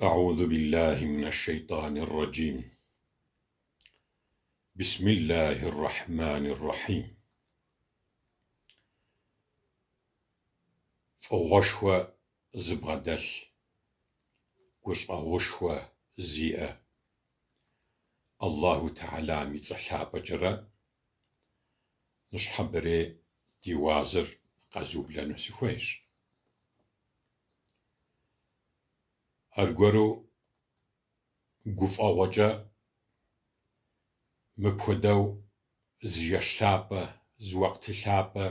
أعوذ بالله من الشيطان الرجيم بسم الله الرحمن الرحيم Фӏыгъуэшхуэ зыбгъэдэлъ, гущӏэгъушхуэ зиӏэ Аллаху Тэхьэлам и цӏэ лъапӏэкӏэрэ ныщхьэбэрей ди уазыр къэзублэну сыхуейщ. Аргуэру гуфӏэгъуэкӏэ мыпхуэдэу зы жэщ лъапӏэ, зы уэкъты лъапӏэ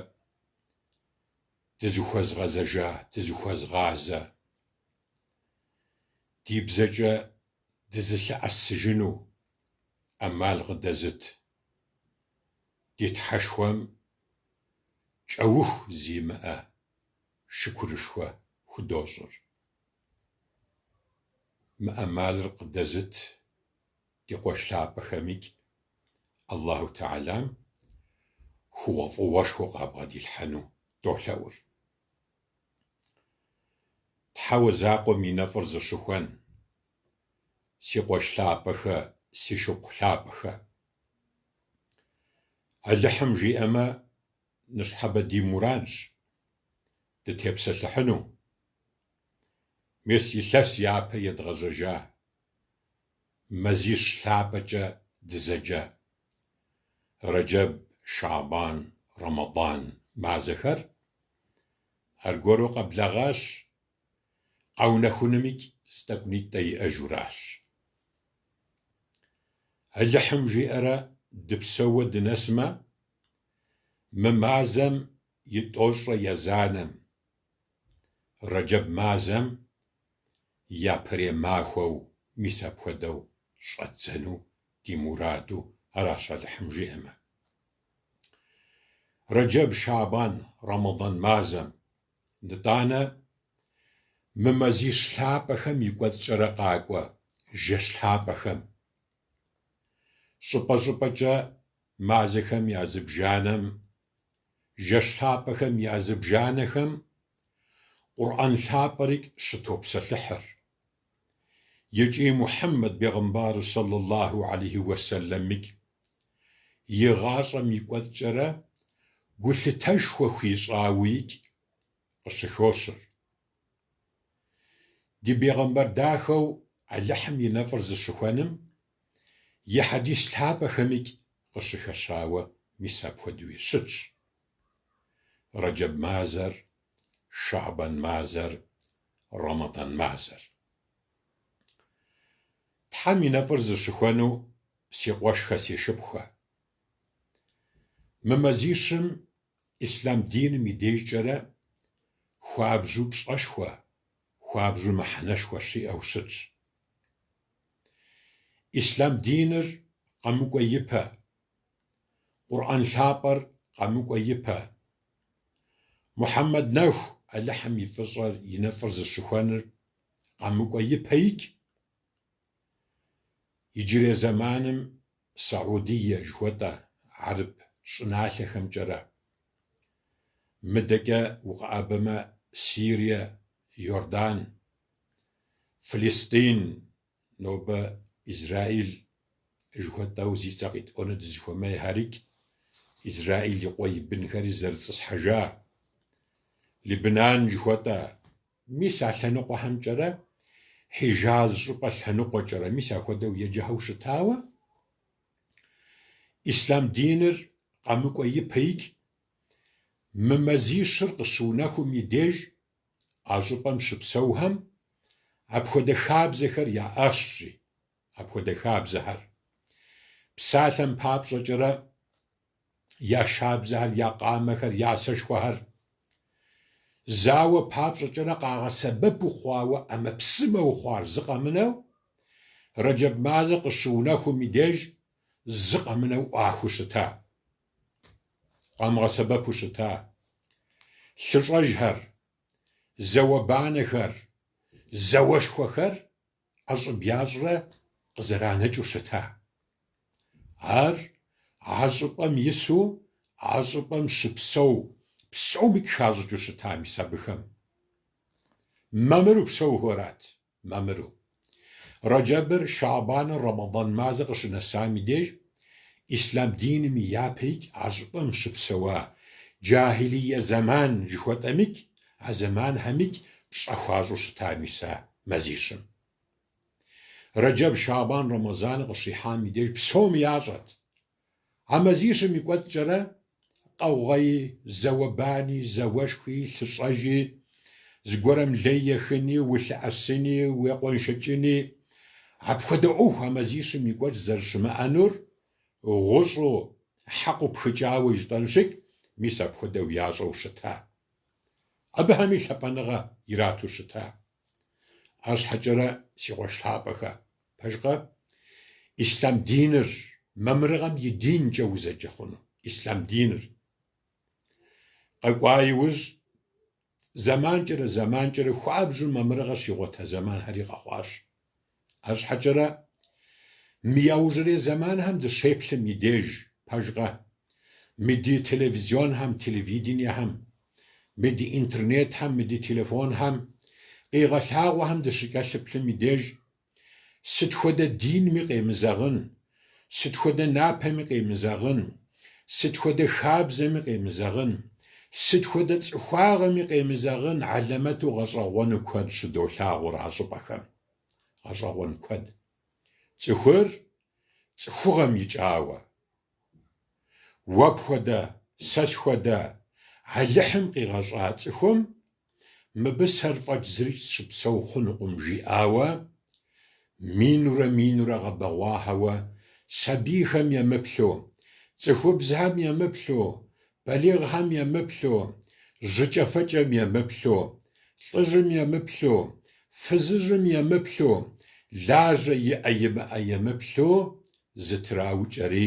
дызыхуэзгъэзэжа, дызыхуэзгъазэ, ди бзэкӏэ дызылъэӏэсыжыну ӏэмал къыдэзыт ди Тхьэшхуэм кӏэух зимыӏэ шыкурышхуэ худощӏыр. Мы ӏэмалыр къыдэзыт ди къуэш лъапӏэхэмикӏ Аллаху Тэхьэлам хъугъуэфӏыгъуэшхуэ къабгъэдилъхьэну долъэӏур. Тхьэуэ закъуэм и нэфӏыр зыщыхуэн, си къуэш лъапӏэхэ, си шыпхъу лъапӏэхэ. Алыхьым жиӏэмэ, ныщхьэбэ ди мурадщ дытепсэлъыхьыну. Мис илъэс япэ едгъэжьэжа мазищ лъапӏэкӏэ дызэджэ Рэджэб, Шабан, Рэмэдан мазэхэр аргуэру къэблэгъащ, къэунэхунымикӏ зы тӏэкӏунитӏэ иӏэжуращ. Алыхьым жиӏэрэ дыпсэууэ дынэсмэ, мы мазэм и тӏощӏрэ езанэм, Рэджэб мазэм и япэрей махуэу мис апхуэдэу щӏэддзэну ди мураду аращ Алыхьым жиӏэмэ. Рэджэб, Шабан, Рэмэдан мазэм, нытӏанэ мы мазищ лъапӏэхэм и кӏуэцӏкӏэрэ къакӏуэ жэщ лъапӏэхэм. Щӏыпӏэ-щӏыпӏэкӏэ мазэхэм я зыбжанэм, жэщ лъапӏэхэм я зыбжанэхэм Къурӏэн лъапӏэрикӏ щытопсэлъыхьыр. Икӏи Мухьэммэд бегъымбар сэллаллаху алейхи уэсэлэмикӏ и гъащӏэм и кӏуэцӏкӏэрэ гулъытэшхуэ хуищӏауикӏ къыщыхощыр. Ди бегъымбар дахэу Алыхьым и нэфӏыр зыщыхуэным и хьэдис лъапӏэхэмикӏ къыщыхэщауэ мис апхуэдэуи щытщ. Рэджэб мазэр, Шабан мазэр, Рэмэдан мазэр. Тхьэм и нэфӏыр зыщыхуэну си къуэшхэ, си шыпхъухэ. Мы мазищым ислъам диным и дежкӏэрэ хуабжьу пщӏэшхуэ, хуабжьу мыхьэнэшхуэ щиӏэу щытщ. Ислъам диныр къэмыкӏуэ ипэ, Къурӏэн лъапӏэр къэмыкӏуэ ипэ, Мухьэммэд нэху Алыхьым и фӏыщӏэр, и нэфӏыр зыщыхуэныр къэмыкӏуэ ипэикӏ, иджырей зэманым Саудие жыхуэтӏэ хьэрып щӏыналъэхэмкӏэрэ, мыдэкӏэ укъэӏэбэмэ, Сирие, Иордан, Фылистин, нобэ Израиль жыхуэтӏэу зи цӏэ къитӏуэну дызыхуэмейхэрикӏ, Израиль и къуэ и бынхэри зэрытӏысхьэжа, Либнан жыхуэтӏэ, мис а лъэныкъуэхэмкӏэрэ, Хьижаз щӏыпӏэ лъэныкъуэкӏэрэ, мис ахуэдэу еджэхэу щытауэ, ислъам диныр къэмыкӏуэ ипэикӏ, мы мазищыр къыщыунэхум и деж а щӏыпӏэм щыпсэухэм апхуэдэ хабзэхэр яӏэщ, апхуэдэ хабзэхэр. Псалъэм папщӏэкӏэрэ, я шабзэхэр, я къамэхэр, я сэшхуэхэр зауэ папщӏэкӏэрэ къагъэсэбэпу хъуауэ ӏэмэпсымэу хъуар зы къэмынэу, Рэджэб мазэ къыщыунэхум и деж зы къэмынэу ӏуахыу щыта, къамыгъэсэбэпу щыта лъыщӏэжхэр, зауэ-банэхэр, зауэшхуэхэр ӏэщӏыб ящӏрэ къызэранэкӏыу щыта. Ар а щӏыпӏэм ису, а щӏыпӏэм щыпсэу псомикӏ хащӏыкӏыу щыта мис абыхэм. Мамыру псэухэрат, мамыру. Рэджэбыр, Шабаныр, Рэмэдан мазэ къыщынэсам и деж, ислъам диным и япэикӏ а щӏыпӏэм щыпсэуа джахилие зэман жыхуэтӏэмикӏ, а зэманхэмикӏ пщӏэ хуащӏу щыта мис а мазищым. Рэджэб, Шабан, Рэмэзан къыщихьам и деж псоми ящӏэт. А мазищым и кӏуэцӏкӏэрэ къаугъэи, зауэ-бани, зауэшхуи, лъыщӏэжи, зыгуэрым лей ехыни, улъэӏэсыни, уекъуэншэкӏыни, апхуэдэ ӏуэху а мазищым и кӏуэцӏ зэрыщымыӏэнур гъущӏу, хьэкъыу пхыкӏауэ жытӏэнщикӏ, мис апхуэдэу ящӏэу щыта. Абыхэми лъапӏэныгъэ ирату щыта. Арщхьэкӏэрэ, си къуэш лъапӏэхэ, пэжкъэ? Ислъам диныр мамырыгъэм и динкӏэ узэджэ хъуну. Ислъам диныр къэкӏуа иужь, зэманкӏэрэ зэманкӏэрэ хуабжьу мамырыгъэ щигъуэта зэманхэри къэхъуащ. Арщхьэкӏэрэ, мы яужьрей зэманхэм дыщеплъым и деж, пэжкъэ, мы ди телевизионхэм, телевидениехэм, мы ди интернетхэм, мы ди телефонхэм къигъэлъагъуэхэм дыщыкӏэлъыплъым и деж, сыт хуэдэ динми къемызэгъын, сыт хуэдэ напэми къемызэгъын, сыт хуэдэ хабзэми къемызэгъын, сыт хуэдэ цӏыхуагъэми къемызэгъын хьэлэмэту гъэщӏэгъуэну куэд щыдолъагъур а щӏыпӏэхэм. Гъэщӏэгъуэн куэд. Цӏыхур цӏыхугъэм икӏауэ. Уэ пхуэдэ, сэ схуэдэ, Алыхьым къигъэщӏа цӏыхум мыбы сэр фӏэкӏ зырикӏ щыпсэу хъунукъым жиӏауэ, минурэ минурэ гъэбэгъуахьэуэ, сабийхэм емыплъу, цӏыхубзхэм емыплъу, балигъхэм емыплъу, жьыкӏэфэкӏэм емыплъу, лӏыжьым емыплъу, фызыжьым емыплъу, лажьэ иӏэ имыӏэ емыплъу зытраукӏэри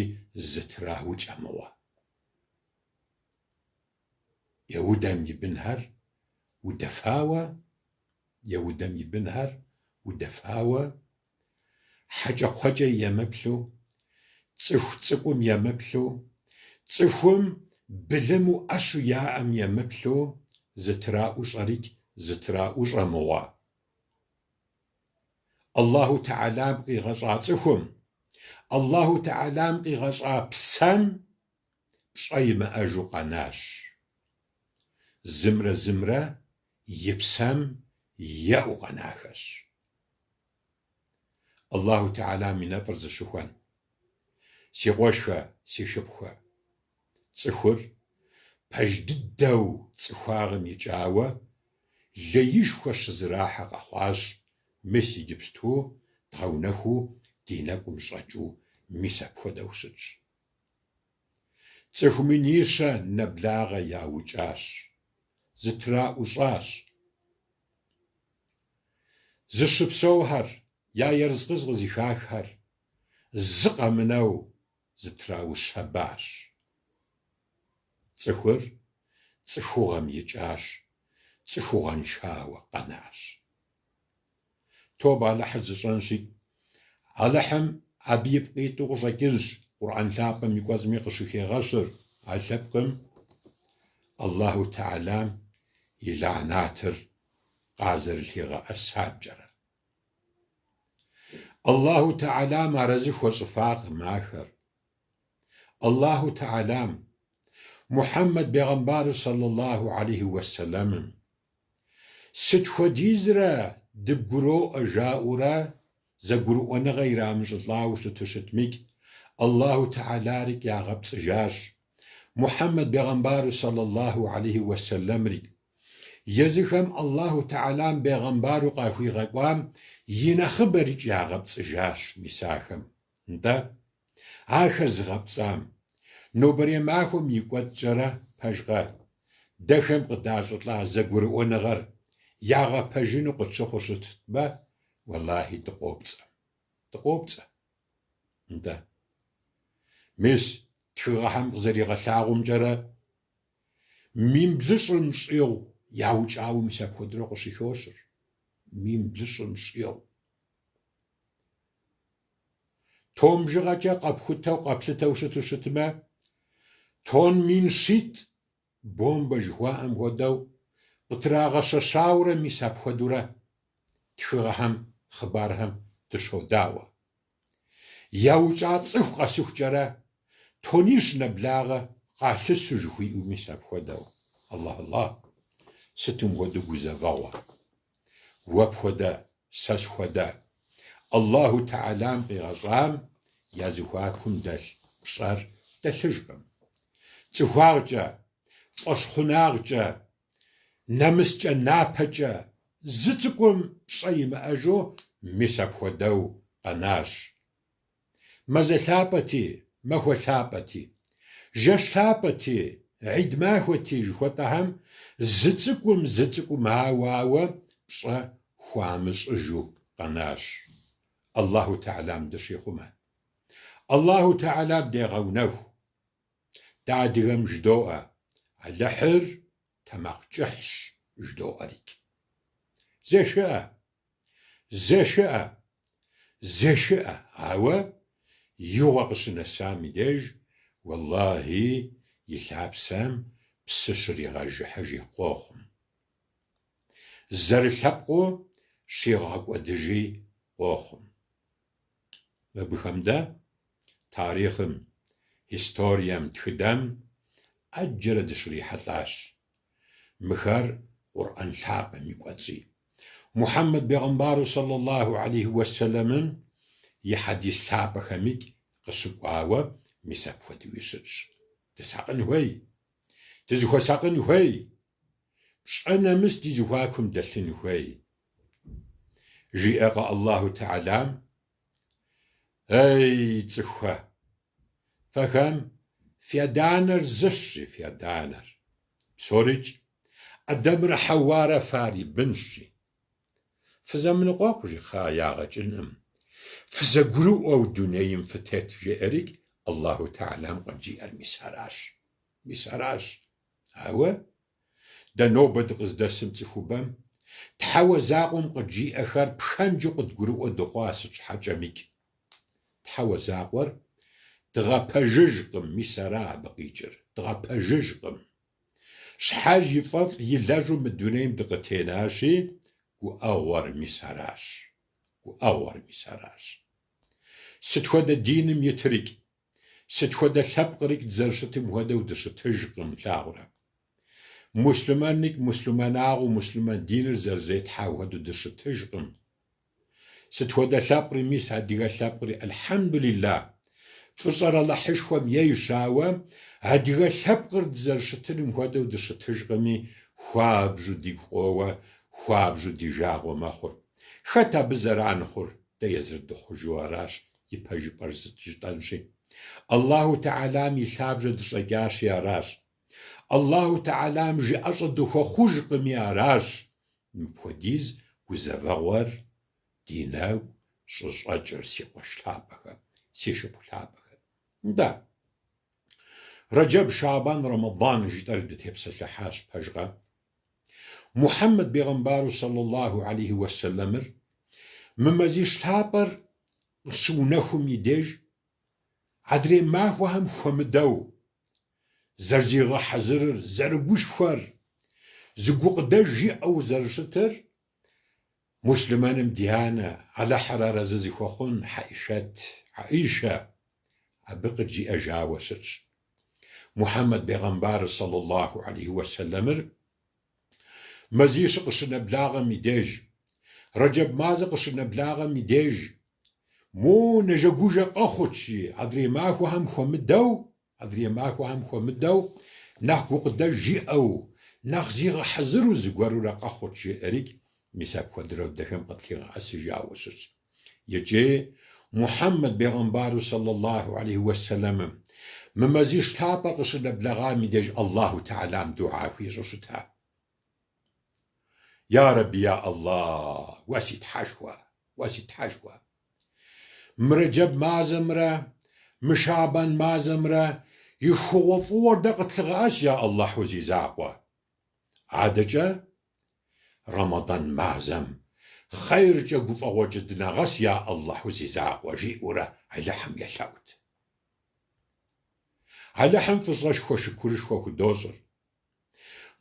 зытраукӏэ мыгъуэ. Еудэм и бынхэр удэфауэ, Еудэм и бынхэр удэфауэ, хьэкӏэкхъуэкӏэ емыплъу, цӏыху цӏыкӏум емыплъу, цӏыхум былыму ӏэщу яӏэм емыплъу зытраӏущӏэрикӏ зытраӏущӏэ мыгъуэ. Аллаху Тэхьэлам къигъэщӏа цӏыхум, Аллаху Тэхьэлам къигъэщӏа псэм пщӏэ имыӏэжу къэнащ. Зымрэ зымрэ и псэм еӏэу къэнахэщ. Аллаху Тэхьэлам и нэфӏыр зыщыхуэн. Си къуэшхэ, си шыпхъухэ, цӏыхур пэж дыдэу цӏыхуагъэм икӏауэ леишхуэ щызэрахьэ къэхъуащ, мис иджыпсту дгъэунэхуу ди нэкӏум щӏэкӏыу мис апхуэдэу щытщ. Цӏыху минищэ нэблагъэ яукӏащ, зытраӏущӏащ. Зыщыпсэухэр, я ерыскъы къызыхаххэр зы къэмынэу зытраущэбащ. Цӏыхур цӏыхугъэм икӏащ, цӏыхугъэншауэ къэнащ. Тобэ Алыхьыр зыщӏэнщи, Алыхьым абы ипкъ иту къыщӏэкӏынщ, Къурӏэн лъапӏэм и кӏуэцӏми къыщыхегъэщыр а лъэпкъым Аллаху Тэхьэлам и лэгънатыр къазэрылъигъэӏэсамкӏэрэ. Аллаху Тэхьэлам арэзы хуэщӏыфакъым ахэр. Аллаху Тэхьэлам Мухьэммэд бегъымбарыр сэллаллаху алейхи уэсэлэмым Сыт хуэдизрэ дыбгуроӏуэ жаӏэурэ зэгурыӏуэныгъэ ирамыщӏылӏауэ щыту щытмикӏ, Аллаху Тэхьэларикӏ ягъэпцӏыжащ, Мухьэммэд бегъымбару сэллаллаху алейхи уэсэлэмрикӏ. Езыхэм Аллаху Тэхьэлам бегъымбару къахуигъэкӏуам и нэхъыбэрикӏ ягъэпцӏыжащ мис ахэм. Нтӏэ, ахэр зыгъэпцӏам, нобэрей махуэм и кӏуэцӏкӏэрэ, пэжкъэ, дэхэм къыдащӏылӏа зэгурыӏуэныгъэр ягъэпэжыну къытщыхъуу щытмэ, уэллахьи, дыкъопцӏэ. Дыкъопцӏэ. Нтӏэ. Мис, тхыгъэхэм къызэригъэлъагъуэмкӏэрэ, мин блыщӏым щӏигъу яукӏауэ мис апхуэдэрэ къыщыхощыр. Мин блыщӏым щӏигъу. Тон бжыгъэкӏэ къэпхутэу къэплъытэу щыту щытмэ, тон мин щитӏ бомбэ жыхуаӏэм хуэдэу къытрагъэщэщаурэ мис апхуэдэурэ тхыгъэхэм, хъыбархэм дыщодаӏуэ. Яукӏа цӏыху къэсыхукӏэрэ тонищ нэблагъэ къалъысу жыхуиӏэу мис апхуэдэу. Аллах, Аллах, сытым хуэдэу гузэвэгъуэ. Уэ пхуэдэ, сэ схуэдэ. Аллаху Тэхьэлам къигъэщӏам я зэхуакум дэлъ пщӏэр дэлъыжкъым. Цӏыхуагъкӏэ, фӏэщхъунагъкӏэ, нэмыскӏэ, напэкӏэ зы цӏыкӏум пщӏэ имыӏэжу мис апхуэдэу къэнащ. Мазэ лъапӏэти, махуэ лъапӏэти, жэщ лъапӏэти, гьид махуэти жыхуэтӏэхэм зы цӏыкӏум, зы цӏыкӏум ауэ, ауэ пщӏэ хуамыщӏыжу къэнащ. Аллаху Тэхьэлам дыщихъумэ. Аллаху Тэхьэлам дегъэунэху. Дэ адыгэм жыдоӏэ, Алыхьыр тэмакъкӏыхьщ жыдоӏэрикӏ. Зешыӏэ, зешыӏэ, зешыӏэ, ауэ игъуэ къыщынэсам и деж, уэллахи, и лъапсэм псы щригъэжыхьыжи къохъум. Зэрылъэпкъыу щигъэкӏуэдыжи къохъум. Мыбыхэм дэ тарихъым, историем, тхыдэм ӏэджэрэ дыщрихьэлӏащ. Мыхэр Къурӏэн лъапӏэм и кӏуэцӏи. Мухьэммэд бегъымбару сэллаллаху алейхи уэсэлэмым и хьэдис лъапӏэхэмикӏ къыщыкӏуауэ мис апхуэдэуи щытщ. Дысакъын хуей, дызыхуэсакъын хуей, пщӏэ нэмыс ди зэхуакум дэлъын хуей. Жиӏэкъэ Аллаху Тэхьэлам, Эй, цӏыхухэ! Фэхэм фи адэ-анэр зыщ, жи, фи адэ-анэр. Псорикӏ Адэмрэ Хьэуарэ фарибынщ, жи. Фызэмыныкъуэкъу, жи, кхъа, ягъэ кӏынкъым. Фызэгурыӏуэу дунейм фытет, жеӏэрикӏ Аллаху Тэхьэлам къыджиӏэр мис аращ. Мис аращ. Ауэ дэ нобэ дыкъыздэсым цӏыхубэм Тхьэуэ закъуэм къыджиӏэхэр пхэнджу къыдгурыӏуэ дыхъуа сыт щхьэкӏэмикӏ. Тхьэуэ закъуэр дгъэпэжыжкъым, мис ара абы къикӏыр, дгъэпэжыжкъым. Щхьэж и фӏэфӏ илэжьу мы дунейм дыкъытенащи, гуӏэгъуэр мис аращ, гуӏэгъуэр мис аращ. Сыт хуэдэ диным итрикӏ, Сыт хуэдэ лъэпкърикӏ дызэрыщытым хуэдэу дыщытыжкъым, плъагъурэ. Муслъымэнрикӏ муслъымэнагъыу муслъымэн диныр зэрызетхьа хуэдэу дыщытыжкъым. Сыт хуэдэ лъэпкъри, мис адыгэ лъэпкъри, альхьэмдулилла, фӏыщӏэр Алыхьышхуэм ейщ, ауэ адыгэ лъэпкъыр дызэрыщытыным хуэдэу дыщытыжкъыми, хуабжьу дигу къоуэ, хуабжьу ди жагъуэ мэхъур. Хэт абы зэран хъур? Дэ езыр дыхъужу аращ. И пэжыпӏэр жытӏэнщи. Аллаху Тэхьэлам и лъабжьэ дыщӏэкӏащи аращ. Аллаху Тэхьэлам жыӏэщӏэ дыхуэхъужкъыми аращ. Мыпхуэдиз гузэвэгъуэр ди нэгу щӏыщӏэкӏыр, си къуэш лъапӏэхэ, си шыпхъу лъапӏэхэ. Нтӏэ. Рэджэб, Шабан, Рэмэдан жытӏэри дытепсэлъыхьащ, пэжкъэ? Мухьэммэд бегъымбару сэллаллаху алейхи уэсэлэмыр мы мазищ лъапӏэр къыщыунэхум и деж адрей махуэхэм хуэмыдэу зэрызигъэхьэзырыр, зэрыгушхуэр, зы гукъыдэж иӏэу зэрыщытыр муслъымэным ди анэ, Алыхьыр арэзы зыхуэхъун Хьэӏишэт, Аӏишэ, абы къыджиӏэжауэ щытщ. Мухьэммэд бегъымбарыр сэллаллаху алейхи уэсэлэмыр мазищыр къыщынэблагъэм и деж, Рэджэб мазэ къыщынэблагъэм и деж, мо нэжэгужэ къэхъут, жи, адрей махуэхэм хуэмыдэу, адрей махуэхэм хуэмыдэу, нэхъ гукъыдэж иӏэу, нэхъ зигъэхьэзыру зыгуэрурэ къэхъут, жеӏэрикӏ, мис апхуэдэрэ дэхэм къытлъигъэӏэсыжауэ щытщ. Икӏи Мухьэммэд бегъымбару сэллаллаху алейхи уэсэлэмым мы мазищ лъапӏэр къыщынэблэгъам и деж Аллаху Тэхьэлам дугьа хуищӏу щыта. Я Рэбби, я Аллах, уэ си Тхьэшхуэ, уэ си Тхьэшхуэ! Мы Рэджэб мазэмрэ мы Шабан мазэмрэ и хъугъуэфӏыгъуэр дэ къытлъыгъэӏэс, я Аллахьу зи закъуэ. Адэкӏэ Рэмэдан мазэм хъейркӏэ гуфӏэгъуэкӏэ дынэгъэс, я Аллахьу зи закъуэ, жиӏэурэ Алыхьым елъэӏут. Алыхьым фӏыщӏэшхуэ шыкурышхуэ худощӏыр.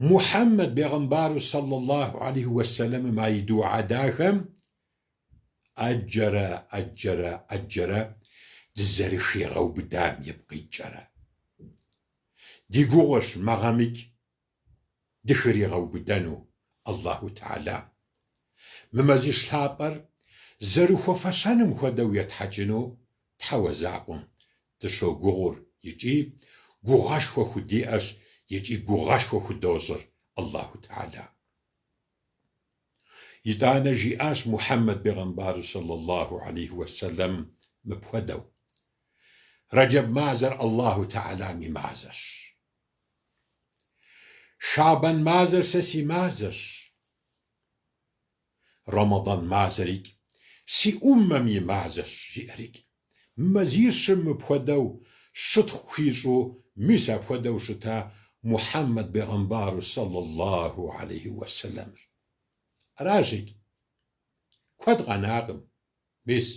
Мухьэммэд бегъымбару сэллаллаху алейхи уэсэлэмым а и дугьа дахэм. ӏэджэрэ, ӏэджэрэ, ӏэджэрэ дызэрыхигъэубыдам ипкъ иткӏэрэ. Ди гугъэщ мы гъэмикӏ дыхригъэубыдэну Аллаху Тэхьэлам. Мы мазищ лъапӏэр зэрыхуэфэщэным хуэдэу етхьэкӏыну Тхьэуэ закъуэм дыщогугъур икӏи гугъэшхуэ худиӏэщ икӏи гугъэшхуэ худощӏыр Аллаху Тэхьэлам. Итӏанэ жиӏащ Мухьэммэд бегъымбару сэллаллаху алейхи уэсэлэм мыпхуэдэу, Рэджэб мазэр Аллаху Тэхьэлам и мазэщ. Шабан мазэр сэ си мазэщ. Рэмэдан мазэрикӏ си ӏуммэм и мазэщ, жиӏэрикӏ. Мы мазищым мыпхуэдэу щытхъу хуищӏу мис апхуэдэу щыта Мухьэммэд бегъымбару сэллаллаху алейхи уэсэлэмыр. Аращикӏ, куэд къэнакъым, мис.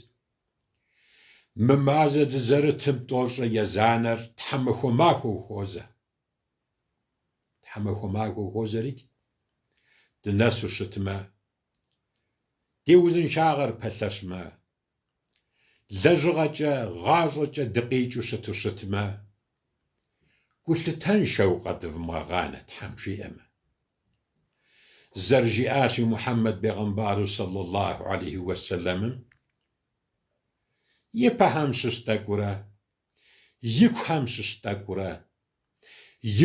Мы мазэ дызэрытым тӏощӏрэ езанэр тхьэмахуэ махуэу хуозэ. Тхьэмахуэ махуэу хуозэрикӏ, дынэсу щытмэ, ди узыншагъэр пэлъэщмэ, лэжьыгъэкӏэ, гъащӏэкӏэ дыкъикӏыу щыту щытмэ, гулъытэншэу къэдывмыгъэгъанэ, Тхьэм жиӏэмэ. Зэрыжиӏащи Мухьэммэд бегъымбару сэллаллаху алейхи уэсэлэмым, ипэхэм щыщ тӏэкӏурэ, икухэм щыщ тӏэкӏурэ,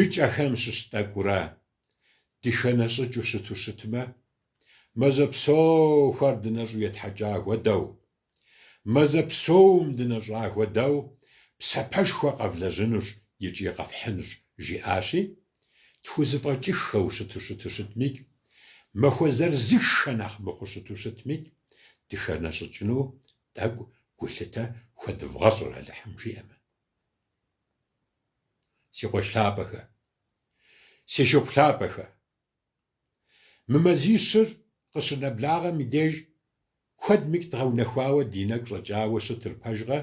икӏэхэм щыщ тӏэкӏурэ дыхэнэщӏыкӏыу щыту щытмэ, мазэ псохэр дынэщӏу етхьэкӏа хуэдэу, мазэ псоум дынэщӏа хуэдэу псапэшхуэ къэвлэжьынущ икӏи къэфхьынущ, жиӏащи, тхузэфӏэкӏыххэу щыту щыту щытмикӏ, махуэ зырызыххэ нэхъ мыхъуу щыту щытмикӏ, дыхэнэщӏыкӏыну тӏэкӏу гулъытэ хуэдывгъэщӏыр Алыхьым жиӏэмэ. Си къуэш лъапӏэхэ, си шыпхъу лъапӏэхэ, мы мазищыр къыщынэблагъэм и деж куэдмикӏ дгъэунэхуауэ ди нэгу щӏэкӏауэ щытыр пэжкъэ?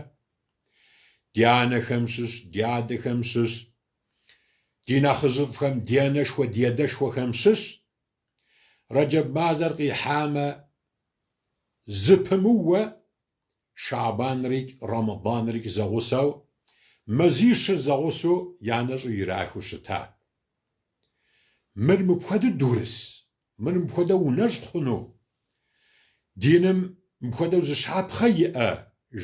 Ди анэхэм щыщ, ди адэхэм щыщ, ди нэхъыжьыфӏхэм, ди анэшхуэ, ди адэшхуэхэм щыщ, Рэджэб мазэр къихьамэ, зэпымыууэ Шабанрикӏ Рэмэданрикӏ зэгъусэу, мазищыр зэгъусэу я нэщӏу ирахыу щыта. Мыр мыпхуэдэу дурыс, мыр мыпхуэдэу унэщӏ хъуну, диным мыпхуэдэу зы щапхъэ иӏэ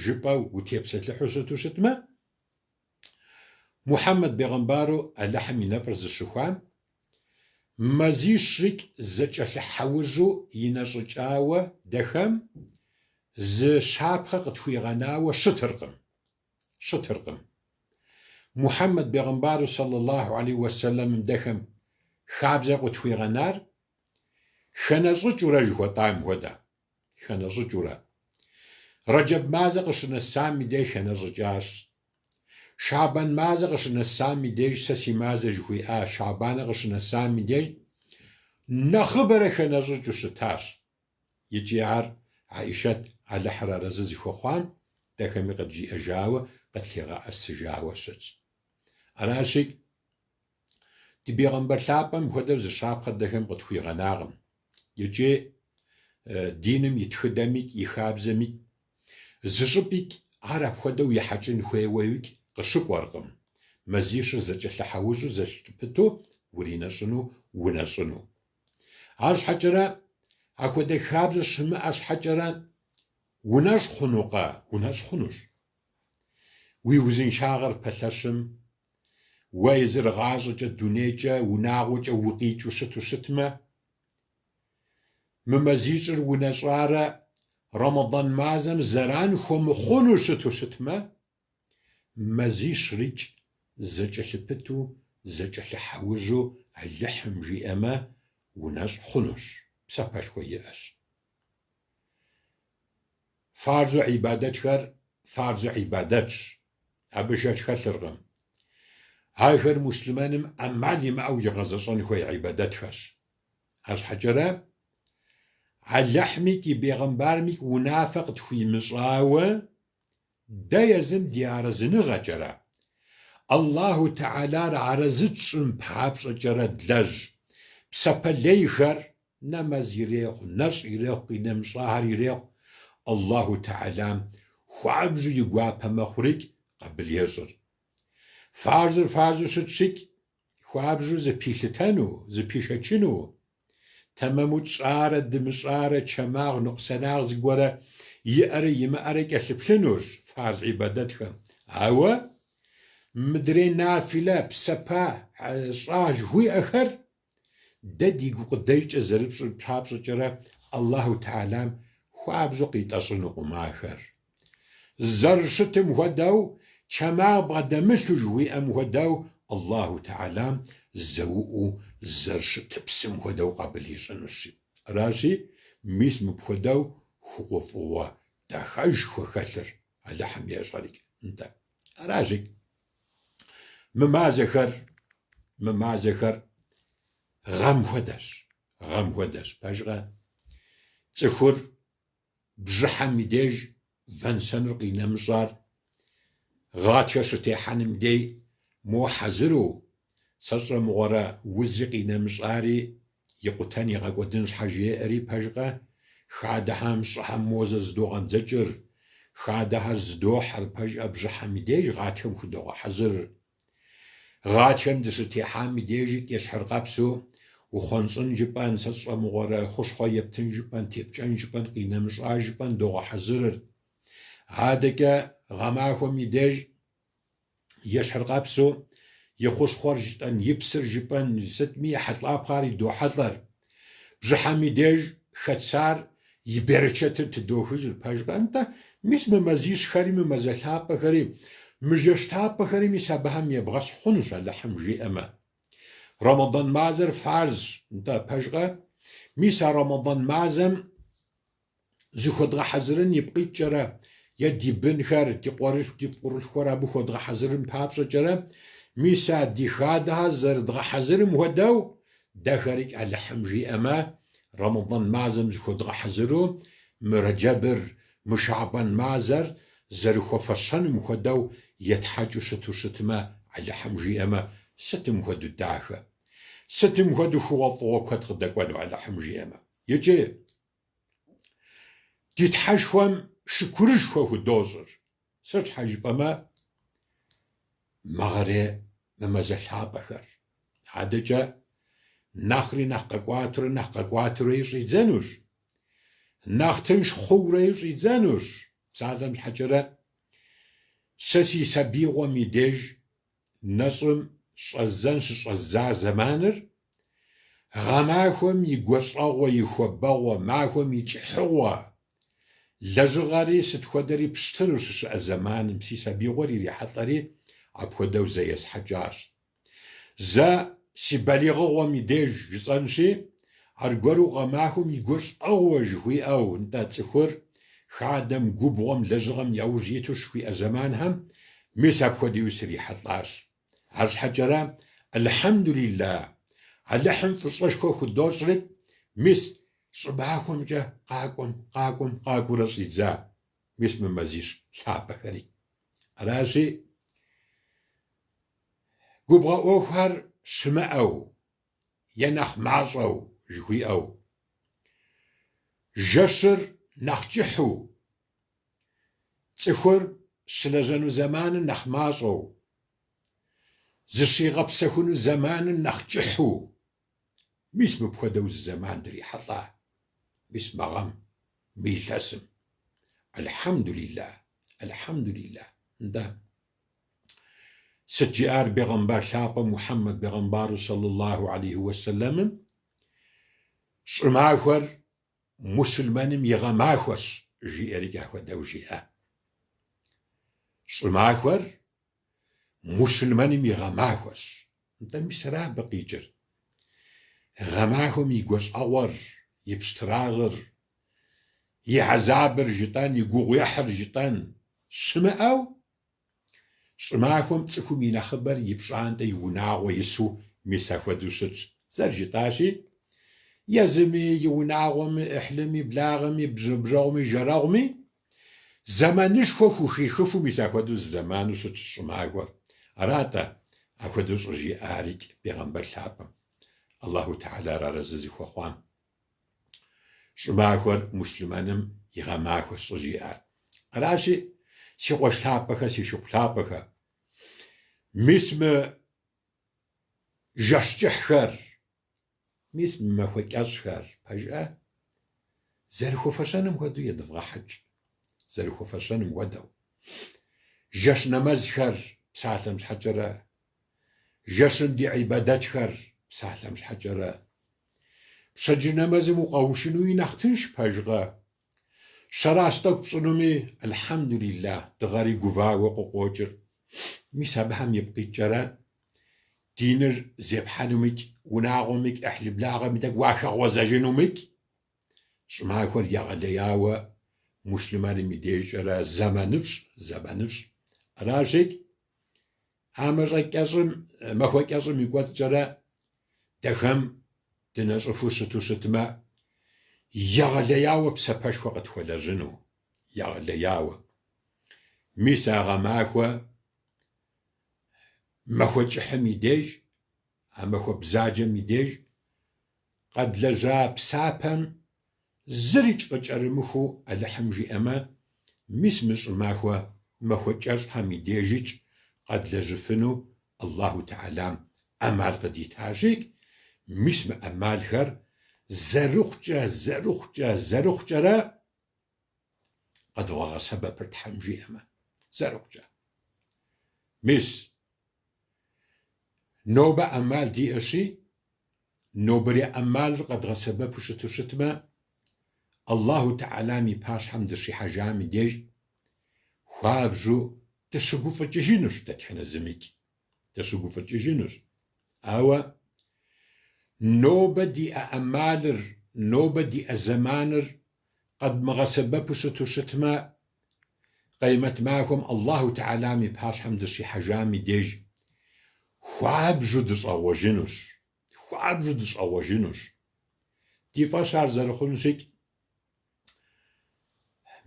жыпӏэу утепсэлъыхьу щыту щытмэ, Мухьэммэд бегъымбару Алыхьым и нэфӏыр зыщыхуам, мазищрикӏ зэкӏэлъыхьэужьу инэщӏыкӏауэ дэхэм зы щапхъэ къытхуигъэнауэ щытыркъым. Щытыркъым. Мухьэммэд бегъымбару сэллаллаху алейхи уэсэлэмым дэхэм хабзэ къытхуигъэнар хэнэщӏыкӏыурэ жыхуэтӏам хуэдэ. Хэнэщӏыкӏыурэ. Рэджэб мазэ къыщынэсам и деж хэнэщӏыкӏащ. Шабан мазэ къыщынэсам и деж сэ си мазэ жыхуиӏа Шабанэ къыщынэсам и деж нэхъыбэрэ хэнэщӏыкӏыу щытащ. Икӏи ар Аишэт Алыхьыр арэзы зыхуэхъуам дэхэми къыджиӏэжауэ, къытлъигъэӏэсыжауэ щытщ. Аращи, ди бегъымбар лъапӏэм хуэдэу зы щапхъэ дэхэм къытхуигъэнакъым. Икӏи диным и тхыдэмикӏ, и хабзэмикӏ, зы щӏыпӏикӏ ар апхуэдэу ехьэкӏын хуейуэикӏ къыщыкӏуэркъым. Мазищыр зэкӏэлъыхьэужьу зэлъыпыту уринэщӏыну, унэщӏыну. Арщхьэкӏэрэ, апхуэдэ хабзэ щымыӏэ щхьэкӏэрэ унэщӏ хъунукъэ? Унэщӏ хъунущ. Уи узыншагъэр пэлъэщым, уэ езыр гъащӏэкӏэ, дунейкӏэ, унагъуэкӏэ укъикӏыу щыту щытмэ, мы мазищыр унэщӏарэ Рэмэдан мазэм зэран хуэмыхъуну щыту щытмэ, мазищрикӏ зэкӏэлъыпыту, зэкӏэлъыхьэужьу Алыхьым жиӏэмэ, унэщӏ хъунущ, псапэшхуэ иӏэщ. Фарзу ӏибадэтхэр фарзу ӏибадэтщ, абы шэч хэлъыркъым. Ахэр муслъымэным ӏэмал имыӏэу игъэзэщӏэн хуей ӏибадэтхэщ. Арщхьэкӏэрэ, Алыхьмикӏ и бегъымбармикӏ унафэ къытхуимыщӏауэ, дэ езым ди арэзыныгъэкӏэрэ, Аллаху Тэхьэлар арэзы тщӏын папщӏэкӏэрэ длэжь псапэ лейхэр, нэмэз ирехъу, нэщӏ ирехъу, къинэмыщӏахэр ирехъу. Аллаху Тэхьэлам хуабжьу и гуапэ мэхъурикӏ къабыл ещӏыр. Фарзыр фарзу щытщикӏ, хуабжьу зыпилъытэну, зыпишэчыну, тэмэму тщӏарэ дымыщӏарэ, чэмагъ, ныкъусанагъ зыгуэрэ иӏэрэ имыӏэрэ кӏэлъыплъынущ фарз ӏибадэтхэм. Ауэ мыдрей нафилэ, псапэ щӏа жыхуиӏэхэр дэ ди гукъыдэжкӏэ зэрытщӏыр папщӏэкӏэрэ Аллаху Тэхьэлам хуабжьу къитӏэщӏынукъым ахэр. Зэрыщытым хуэдэу, чэмагъ бгъэдэмылъу жыхуиӏэм хуэдэу, Аллаху Тэхьэлам зэуӏуу зэрыщытыпсым хуэдэу къабыл ищӏынущ. Аращи, мис мыпхуэдэу хъугъуэфӏыгъуэ дахэшхуэ хэлъыр Алыхьым ещӏэрикӏ. Нтӏэ, аращикӏ. Мы мазэхэр, мы мазэхэр гъэм хуэдэщ, гъэм хуэдэщ, пэжкъэ? Цӏыхур бжьыхьэм и деж вэн-сэныр къинэмыщӏар гъатхэ щытехьэным дей мо хьэзыру, сэ сщӏэ мыгъуэрэ узри къинэмыщӏари икъутэн игъэкӏуэдын щхьэ жеӏэри, пэжкъэ? Хадэхэм щӏыхьэм мозэ зыдогъэндзэкӏыр, хадэхэр зыдохьэр, пэжкъэ, бжьыхьэм и деж гъатхэм худогъэхьэзырыр. Гъатхэм дыщытехьам и дежи ещхьыркъэпсу ухъуэнщӏын жыпӏэн, сэ сщӏэ мыгъуэрэ хущхъуэ ептын жыпӏэн, тепкӏэн жыпӏэн, къинэмыщӏа жыпӏэн догъэхьэзырыр. Адэкӏэ гъэмахуэм и деж ещхьыркъэпсу и хущхъуэр жытӏэн, и псыр жыпӏэн, сытми ехьэлӏапхъэр идохьэлӏэр. Бжьыхьэм и деж хэтсар и берычэтыр тыдохыжыр, пэжкъэ? Нтӏэ, мис мы мазищхэри, мы мазэ лъапӏэхэри, мы жэщ лъапӏэхэри мис абыхэм ебгъэщхь хъунущ, Алыхьым жиӏэмэ. Рэмэдан мазэр фарзщ, нтӏэ, пэжкъэ? Мис а Рэмэдан мазэм зыхуэдгъэхьэзырын ипкъ иткӏэрэ, е ди бынхэр, ди къуэрылъху, ди пхъурылъхухэр абы хуэдгъэхьэзырын папщӏэкӏэрэ, мис а ди хадэхэр зэрыдгъэхьэзырым хуэдэу, дэхэрикӏ Алыхьым жиӏэмэ, Рэмэдан мазэм зыхуэдгъэхьэзыру, мы Рэджэбыр, мы Шэхьбан мазэр зэрыхуэфэщэным хуэдэу етхьэкӏыу щыту щытмэ, Алыхьым жиӏэмэ, сытым хуэдэу дахэ, сытым хуэдэу хъугъуэфӏыгъуэ куэд къыдэкӏуэну Алыхьым жиӏэмэ. Икӏи Ди Тхьэшхуэм шыкурышхуэ худощӏыр. Сыт щхьэ жыпӏэмэ, мэгъэрей мы мазэ лъапӏэхэр. Адэкӏэ нэхъри нэхъ къэкӏуатурэ нэхъ къэкӏуатурэи щӏидзэнущ. Нэхъ тынш хъуурэи щӏидзэнущ. Псалъэм щхьэкӏэрэ, сэ си сабийгъуэм и деж Нэщӏым щӏэздзэн щыщӏэздза зэманыр гъэмахуэм и гуащӏэгъуэ, и хуабэгъуэ, махуэм и кӏыхьыгъуэ, лэжьыгъэри сыт хуэдэри пщтыру щыщыӏэ зэманым си сабийгъуэр ирихьэлӏэри апхуэдэу зэ есхьэкӏащ. Зэ си балигъыгъуэм и деж жысӏэнщи, аргуэру гъэмахуэм и гуащӏэгъуэ жыхуиӏэу, нтӏэ, цӏыхур хадэм, губгъуэм, лэжьыгъэм яужь иту щыхуиӏэ зэманхэм Мис апхуэдэуи срихьэлӏащ. Арщхьэкӏэрэ, Алхьэмдулилла, Алыхьым фӏыщӏэшхуэ худощӏри, мис щӏымахуэмкӏэ къакӏуэм, къакӏуэм, къакӏуэурэ щӏидза, мис мы мазищ лъапӏэхэри. Аращи, губгъуэ ӏуэхухэр щымыӏэу е нэхъ мащӏэу жыхуиӏэу, жэщыр нэхъ кӏыхьу, Цӏыхур щылэжьэну зэманыр нэхъ мащӏэу, зыщигъэпсэхуну зэманыр нэхъ кӏыхьу, мис мыпхуэдэу зы зэман дрихьэлӏа, мис мы гъэм, мы илъэсым. Алхьэмдулилла, алхьэмдулилла. Нтӏэ. Сыт жиӏар бегъымбар лъапӏэ Мухьэммэд бегъымбару саллаллаху алейхи уэсэлэмым? Щӏымахуэр Мусульмэным и гъэмахуэщ, жиӏэрикӏ ахуэдэу жиӏа. Щӏымахуэр мусульмэным и гъэмахуэщ. Нтӏэ, мис ара абы къикӏыр. Гъэмахуэм и гуащӏэгъуэр, и пщтырагъыр, и хьэзабыр жытӏэн, и гугъуехьыр жытӏэн щымыӏэу, Щӏымахуэм цӏыхум и нэхъыбэр и пщӏантӏэ и унагъуэ ису мис ахуэдэу щытщ. Зэрыжытӏащи, езыми, и унагъуэми, ӏыхьлыми, благъэми, ныбжьэгъуми, жэрэгъуми зэманышхуэ хухихыфу мис ахуэдэу зы зэману щытщ щӏымахуэр. Ара-тӏэ ахуэдэу щӏыжиӏарикӏ бегъымбар лъапӏэм, Аллаху Тэхьэлар арэзы зыхуэхъуам. Щӏымахуэр муслъымэным и гъэмахуэщ щӏыжиӏар. Аращи, си къуэш лъапӏэхэ, си шыпхъу лъапӏэхэ, мис мы жэщ кӏыхьхэр, мис мы махуэ кӏэщӏхэр, пэжӏэ? Зэрыхуэфэщэным хуэдэу едывгъэхьэкӏ, зэрыхуэфэщэным хуэдэу. Жэщ нэмэзхэр псалъэм щхьэкӏэрэ, жэщым ди ӏибадэтхэр псалъэм щхьэкӏэрэ. Пщэдджыжь нэмэзым укъэушынуи нэхъ тынш, пэжкъэ? Щэрас тӏэкӏу пщӏынуми, альхьэмдулилла, дыгъэри гувауэ къыкъуокӏыр. Мис абыхэм ипкъ иткӏэрэ диныр зепхьэнумикӏ, унагъуэмикӏ, ӏыхьлы-благъэми тӏэкӏу уахэгъуэзэжынумикӏ, щӏымахуэр егъэлеяуэ муслъымэным и дежкӏэрэ зэманыфӏщ, зэманыфӏщ. Аращикӏ, а мащӏэ кӏэщӏым, махуэ кӏэщӏым и кӏуэцӏкӏэрэ дэхэм дынэщӏыфу щыту щытмэ, егъэлеяуэ псапэшхуэ къытхуэлэжьыну, егъэлеяуэ. Мис а гъэмахуэ махуэ кӏыхьым и деж, а махуэ бзаджэм и деж къэдлэжьа псапэм зырикӏ къыкӏэрымыхуу Алыхьым жиӏэмэ, мис мы щӏымахуэ махуэ кӏэщӏхэм и дежикӏ къэдлэжьыфыну Аллаху Тэхьэлам ӏэмал къыдитащикӏ, мис мы ӏэмалхэр зэрыхъукӏэ, зэрыхъукӏэ, зэрыхъукӏэрэ къэдвгъэгъэсэбэпыр Тхьэм жиӏэмэ, зэрыхъукӏэ. Мис, нобэ ӏэмал диӏэщи, нобэрей ӏэмалыр къэдгъэсэбэпу щыту щытмэ, Аллаху Тэхьэлам и пащхьэм дыщихьэжам и деж хуабжьу дыщыгуфӏыкӏыжынущ дэтхэнэ зымикӏ, дыщыгуфӏыкӏыжынущ. Ауэ нобэ диӏэ ӏэмалыр, нобэ диӏэ зэманыр къэдмыгъэсэбэпу щыту щытмэ, Къемэт махуэм Аллаху Тэхьэлам и пащхьэм дыщихьэжам и деж хуабжьу дыщӏэгъуэжынущ, хуабжьу дыщӏэгъуэжынущ. Ди фӏэщ ар зэрыхъунщикӏ,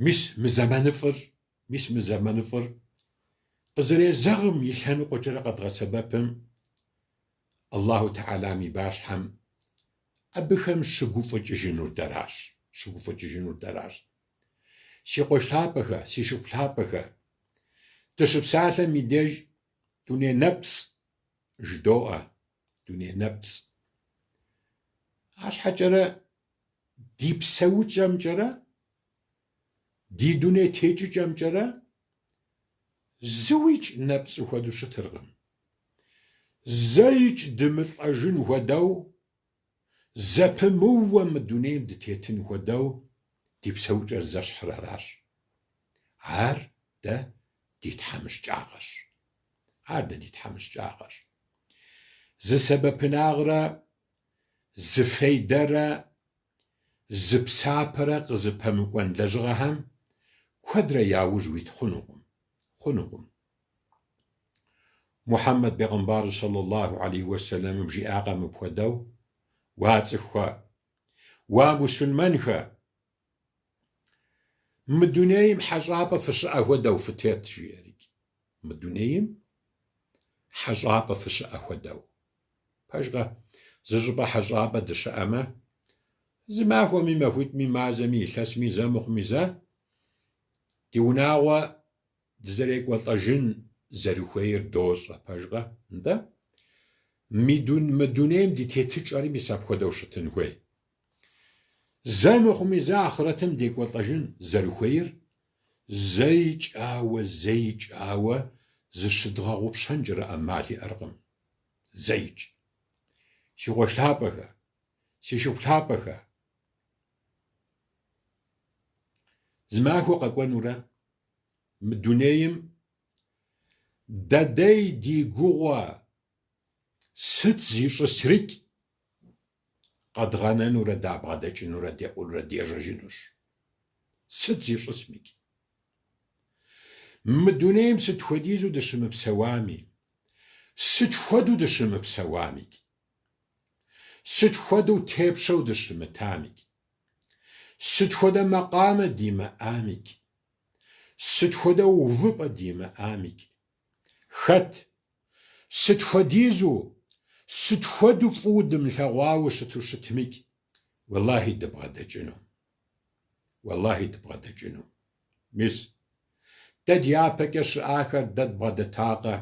мис мы зэманыфӏыр, мис мы зэманыфӏыр къызэрезэгъым и лъэныкъуэкӏэрэ къэдгъэсэбэпым Аллаху Тэхьэлам и пащхьэм абыхэм щыгуфӏыкӏыжынур дэращ, щыгуфӏыкӏыжынур дэращ. Си къуэш лъапӏэхэ, си шыпхъу лъапӏэхэ, дыщыпсалъэм и деж дуней нэпцӏ жыдоӏэ, дуней нэпцӏ. Арщхьэкӏэрэ ди псэукӏэмкӏэрэ, ди дуней текӏыкӏэмкӏэрэ зыуикӏ нэпцӏу хуэдэу щытыркъым. Зэикӏ дымылӏэжын хуэдэу Зэпымыууэ мы дунейм дытетын хуэдэу ди псэукӏэр зэщхьыр аращ. Ар дэ ди тхьэмыщкӏагъэщ. Ар дэ ди тхьэмыщкӏагъэщ. Зы сэбэпынагърэ, зы фейдэрэ, зы псапэрэ къызыпэмыкӏуэн лэжьыгъэхэм куэдрэ яужь уит хъунукъым. Хъунукъым. Мухьэммэд бегъымбар сэллаллаху алейхи уэсэлэмым жиӏакъэ мыпхуэдэу, Уа цӏыхухэ! Уа мусульмэнхэ! Мы дунейм хьэщӏапӏэ фыщыӏэ хуэдэу фытет, жиӏэрикӏ. Мы дунейм хьэщӏапӏэ фыщыӏэ хуэдэу. Пэжкъэ? Зы щӏыпӏэ хьэщӏапӏэ дыщыӏэмэ, зы махуэми, махуитӏми, мазэми, илъэсми, зэ мыхъуми зэ, ди унагъуэ дызэрекӏуэлӏэжын зэрыхуейр дощӏэ, пэжкъэ? Нтӏэ, мы дунейм ди тетыкӏэри мис апхуэдэу щытын хуей. Зэ мыхъуми зэ ахърэтым декӏуэлӏэжын зэрыхуейр зэикӏ ауэ, зэикӏ ауэ зыщыдгъэгъупщэнкӏэрэ ӏэмал иӏэркъым. Зэикӏ. Си къуэш лъапӏэхэ, си шыпхъу лъапӏэхэ, зы махуэ къэкӏуэнурэ Мы дунейм дэдей ди гугъуэ сыт зищӏысрикӏ къэдгъэнэнурэ дабгъэдэкӏынурэ декъунурэ дежьэжынущ. Сыт зищӏысмикӏ. Мы дунейм сыт хуэдизу дыщымыпсэуами, сыт хуэдэу дыщымыпсэуамикӏ, сыт хуэдэу тепщэу дыщымытамикӏ, Сыт хуэдэ макъамэ димыӏамикӏ, сыт хуэдэ увыпӏэ димыӏамикӏ, хэт, сыт хуэдизу, сыт хуэдэу фӏыуэ дымылъэгъуауэ щыту щытмикӏ, уэллахи дыбгъэдэкӏыну. Уэллахи дыбгъэдэкӏыну. Мис, дэ дяпэкӏэ щыӏахэр дэ дбгъэдэтакъэ?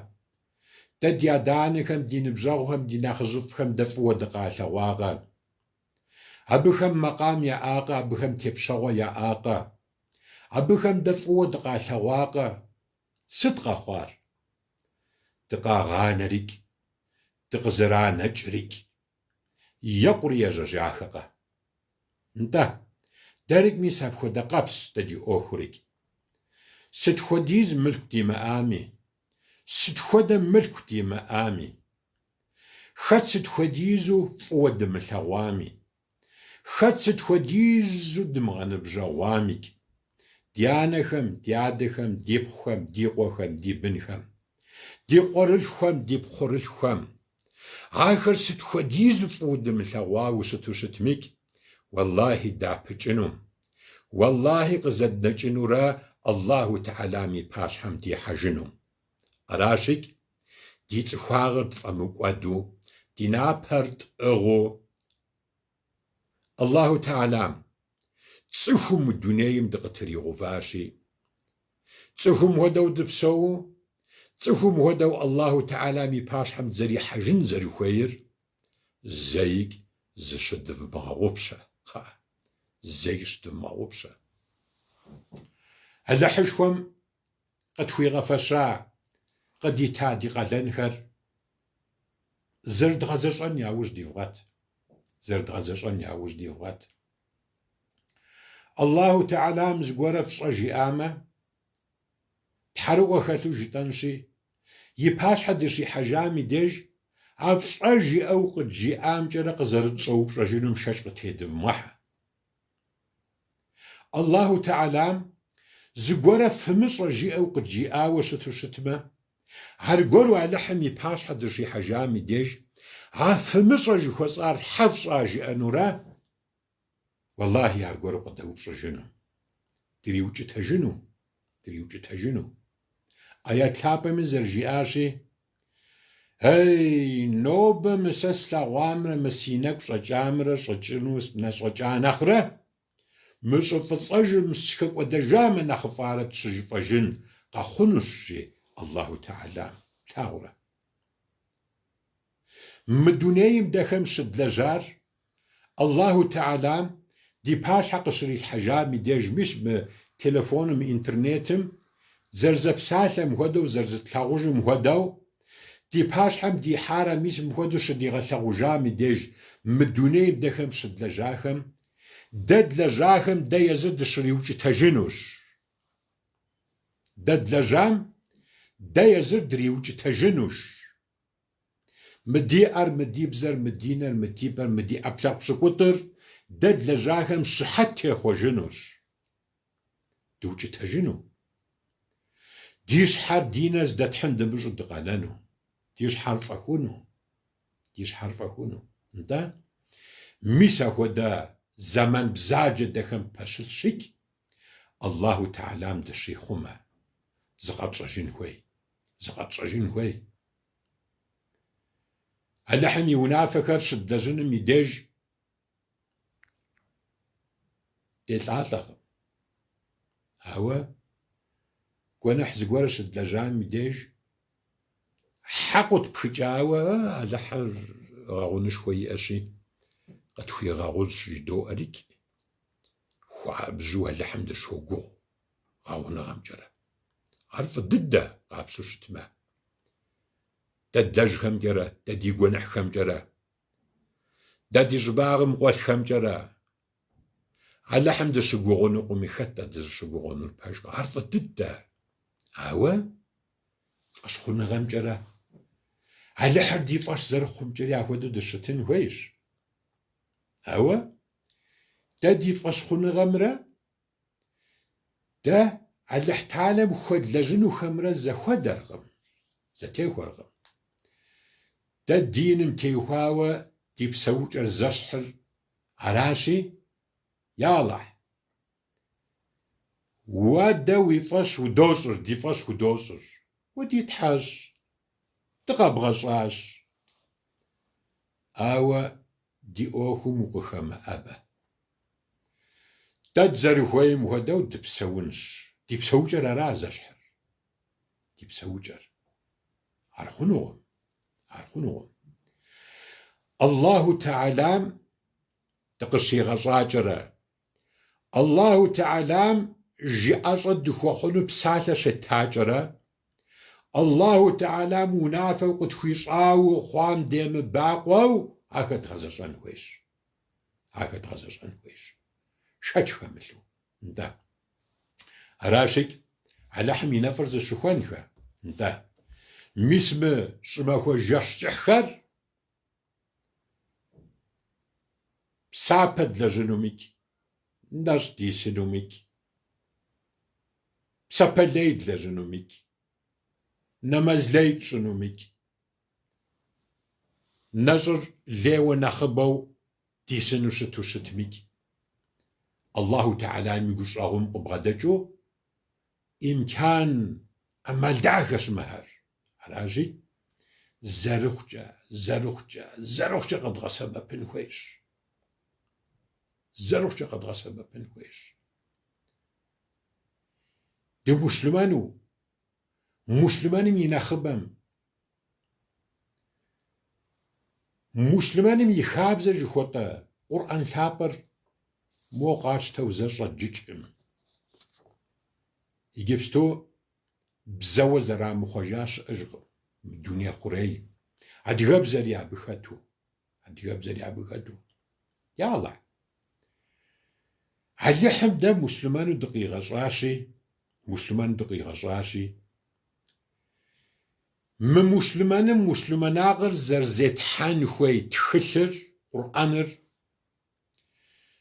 Дэ ди адэ-анэхэм, ди ныбжьэгъухэм, ди нэхъыжьыфӏхэм дэ фӏыуэ дыкъалъэгъуакъэ? Абыхэм мэкъам яӏакъэ, абыхэм тепщэгъуэ яӏакъэ? Абыхэм дэ фӏыуэ дыкъалъэгъуакъэ? Сыт къэхъуар? Дыкъагъанэрикӏ, дыкъызэранэкӏрикӏ, екъури ежьэжахэкъэ? Нтӏэ, дэрикӏ мис апхуэдэ къэпсщ дэ ди ӏуэхурикӏ. Сыт хуэдиз мылъку димыӏами, сыт хуэдэ мылъку димыӏами, хэт сыт хуэдизу фӏыуэ дымылъэгъуами, Хэт сыт хуэдизу дымыгъэныбжьэгъуамикӏ, ди анэхэм, ди адэхэм, ди пхъухэм, ди къуэхэм, ди бынхэм, ди къуэрылъхухэм, ди пхъурылъхухэм, ахэр сыт хуэдизу фӏыуэ дымылъэгъуауэ щыту щытмикӏ, уэллахи дапыкӏынум, уэллахи къызэднэкӏынурэ Аллаху Тэхьэлам и пащхьэм дихьэжынум. Аращикӏ, ди цӏыхуагъэр тфӏэмыкӏуэду, ди напэр тӏыгъыу, Аллаху Тэхьэлам цӏыхуу мы дунейм дыкъытригъэуващи, цӏыхум хуэдэу дыпсэуу, цӏыхум хуэдэу Аллаху Тэхьэлам и пащхьэм дызэрихьэжын зэрыхуейр зэикӏ зыщыдывмыгъэгъупщэ, кхъыӏэ, зэикӏ зыщыдывмыгъэгъупщэ. Алыхьышхуэм къытхуигъэфэща, къыдита ди къалэнхэр зэрыдгъэзэщӏэн яужь дивгъэт, зэрыдгъэзэщӏэн яужь дивгъэт. Аллаху Тэхьэлам зыгуэрэ фщӏэ жиӏамэ, тхьэрыӏуэ хэлъу жытӏэнщи, и пащхьэ дыщихьэжам и деж а фщӏэ жиӏэу къыджиӏамкӏэрэ къызэрытщӏэупщӏэжынум шэч къытедывмыгъэхьэ. Аллаху Тэхьэлам зыгуэрэ фымыщӏэ жиӏэу къыджиӏауэ щыту щытмэ, аргуэру Алыхьым и пащхьэ дыщихьэжам и деж, а фымыщӏэ жыхуэсӏар щхьэ фщӏа жиӏэнурэ, уэллахи аргуэру къыдэупщӏыжыну, дриукӏытэжыну, дриукӏытэжыну. Аят лъапӏэми зэрыжиӏащи, Ей, нобэ мы сэ слъэгъуамрэ мы си нэгу щӏэкӏамрэ щӏэкӏыну нэщӏэкӏа нэхърэ, мы щӏы фӏыцӏэжьым сыхэкӏуэдэжамэ нэхъыфӏарэт щыжыфӏэжын къэхъунущ, жи Аллаху Тэхьэлам. Плъагъурэ? Мы дунейм дэхэм щыдлэжьар Аллаху Тэхьэлам ди пащхьэ къыщрилъхьэжам и деж мис мы телефоным, интернетым зэрызэпсалъэм хуэдэу, зэрызытлъагъужым хуэдэу, ди пащхьэм дихьарэ мис мыпхуэдэу щыдигъэлъэгъужам и деж мы дунейм дэхэм щыдлэжьахэм, дэ длэжьахэм дэ езыр дыщриукӏытэжынущ. Дэ длэжьам дэ езыр дриукӏытэжынущ. Мы ди ӏэр, мы ди бзэр, мы ди нэр, мы ди пэр, мы ди ӏэпкълъэпкъ пщыкӏутӏыр дэ длэжьахэм щыхьэт техъуэжынущ. Дыукӏытэжыну. Ди щхьэр ди нэр здэтхьын дымыщӏу дыкъэнэну. Ди щхьэр фӏэхуну. Ди щхьэр фӏэхуну. Нтӏэ, мис ахуэдэ зэман бзаджэ дэхэм пэщылъщикӏ, Аллаху Тэхьэлам дыщихъумэ, зыкъэтщӏэжын хуей. Зыкъэтщӏэжын хуей. Алыхьым и унафэхэр щыдлэжьыным и деж делӏалӏэкъым. Ауэ гуэныхь зыгуэр щыдлэжьам и деж хьэкъыу тпхыкӏауэ Алыхьыр гъэгъунышхуэ иӏэщи, къытхуигъэгъунщ жыдоӏэрикӏ, хуабжьу Алыхьым дыщогугъ гъэгъуныгъэмкӏэрэ. Ар фӏы дыдэ къапщтэу щытмэ, дэ длэжьхэмкӏэрэ, дэ ди гуэныхьхэмкӏэрэ, дэ ди щӏыбагъым къуэлъхэмкӏэрэ Алыхьым дыщыгугъынукъыми, хэт дэ дызыщыгугъынур пэжкъэ? Ар фӏы дыдэ. Ауэ фӏэщхъуныгъэмкӏэрэ Алыхьыр ди фӏэщ зэрыхъумкӏэри ахуэдэу дыщытын хуейщ. Ауэ дэ ди фӏэщхъуныгъэмрэ Дэ Алыхь Тэхьэлам хуэдлэжьынухэмрэ зэхуэдэркъым, зэтехуэркъым. Дэ диным теухуауэ ди псэукӏэр зэщхьыр аращи, я Алыхь, уэ дэ уи фӏэщ удощӏыр, ди фӏэщ удощӏыр. Уэ ди Тхьэщ, дыкъэбгъэщӏащ. Ауэ ди ӏуэхум укъыхэмыӏэбэ. Дэ дызэрыхуейм хуэдэу дыпсэунщ. Ди псэукӏэр ара зэщхьыр? Ди псэукӏэр. Ар хъунукъым. Ар хъунукъым. Аллаху Тэхьэлам дыкъыщигъэщӏакӏэрэ, Аллаху Тэхьэлам жыӏэщӏэ дыхуэхъуну псалъэ щеттакӏэрэ, Аллаху Тэхьэлам унафэу къытхуищӏауэ хъуам демыбакъуэу ахэр дгъэзэщӏэн хуейщ. Ахэр дгъэзэщӏэн хуейщ. Шэч хэмылъу. Нтӏэ. Аращикӏ, Алыхьым и нэфӏыр зыщыхуэнхэ. Нтӏэ. Мис мы щӏымахуэ жэщ кӏыхьхэр псапэ длэжьынумикӏ, нэщӏ дисынумикӏ, псапэ лей длэжьынумикӏ, нэмэз лей тщӏынумикӏ, нэщӏыр лейуэ нэхъыбэу дисыну щыту щытмикӏ, Аллаху Тэхьэлам и гущӏэгъум къыбгъэдэкӏыу имкан ӏэмал дахэщ мыхэр. Аращи, зэрыхъукӏэ, зэрыхъукӏэ, зэрыхъукӏэ къэдгъэсэбэпын хуейщ. Зэрыхъукӏэ къэдгъэсэбэпын хуейщ. Дымуслъымэну, муслъымэным и нэхъыбэм, муслъымэным и хабзэ жыхуэтӏэ Къурӏэн лъапӏэр мо къатщтэу зэ щӏэдджыкӏкъым. Иджыпсту бзэуэ зэрамыхъуэжа щыӏэжкъым мы дуней хъурейм. Адыгэбзэри абы хэту. Адыгэбзэри абы хэту. Я Алыхь. Алыхьым дэ муслъымэну дыкъигъэщӏащи, муслъымэну дыкъигъэщӏащи, мы муслъымэным муслъымэнагъэр зэрызетхьэн хуей тхылъыр, Къурӏэныр,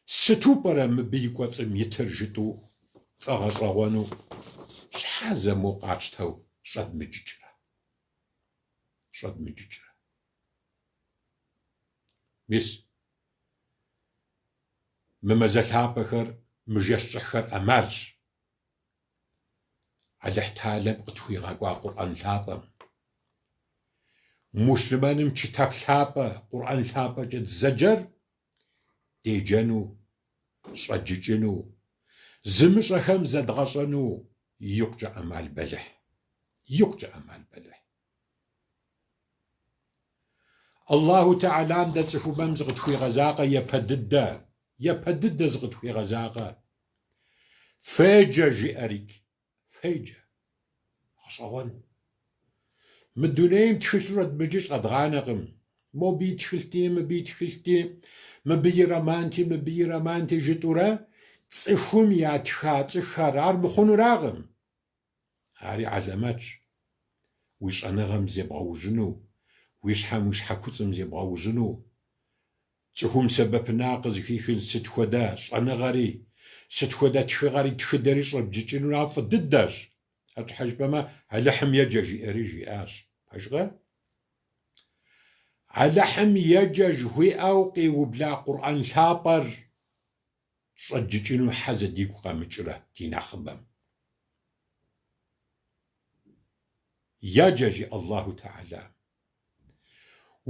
Сыту пӏэрэ мыбы и кӏуэцӏым итыр жытӏэу тфӏэгъэщӏэгъуэну щхьэ зэ мо къатщтэу щӏэдмыджыкӏрэ? Щӏэдмыджыкӏрэ? Мис, мы мазэ лъапӏэхэр, мы жэщ кӏыхьхэр ӏэмалщ. Алыхь Тэхьэлам къытхуигъэкӏуа Къурӏэн лъапӏэм. Муслъымэным чытап лъапӏэ, Къурӏэн лъапӏэкӏэ дызэджэр деджэну, щӏэджыкӏыну, зымыщӏэхэм зэдгъэщӏэну икъукӏэ ӏэмал бэлыхь. Икъукӏэ ӏэмал бэлыхь. Аллаху Тэхьэлам дэ цӏыхубэм зыкъытхуигъэзакъэ япэ дыдэ, япэ дыдэ зыкъытхуигъэзакъэ. Феджэ, жиӏэрикӏ, феджэ. Гъэщӏэгъуэн. Мы дунейм тхылъ щӏэдмыджыкӏ къэдгъанэкъым. Мобы и тхылъти, мыбы и тхылъти, мыбы и романти, мыбы и романти жытӏурэ цӏыхум ятха цӏыхухэр ар мыхъунуракъым. Ари хьэлэмэтщ. Уи щӏэныгъэм зебгъэужьыну, уи щхьэм, уи щхьэкуцӏым зебгъэужьыну, цӏыхум сэбэпынагъ къызыхихын сыт хуэдэ щӏэныгъэри, сыт хуэдэ тхыгъэри, тхыдэри щӏэбджыкӏынур ар фӏы дыдэщ. Сыт щхьэ жыпӏэмэ, Алыхьым еджэ жиӏэри жиӏащ. Пэжкъэ? Алыхьым еджэ жыхуиӏэу къиубла Къурӏэн лъапӏэр щӏэдджыкӏыну хьэ зэ дигу къэмыкӏрэ ди нэхъыбэм. Еджэ, жи Аллаху Тэхьэлам.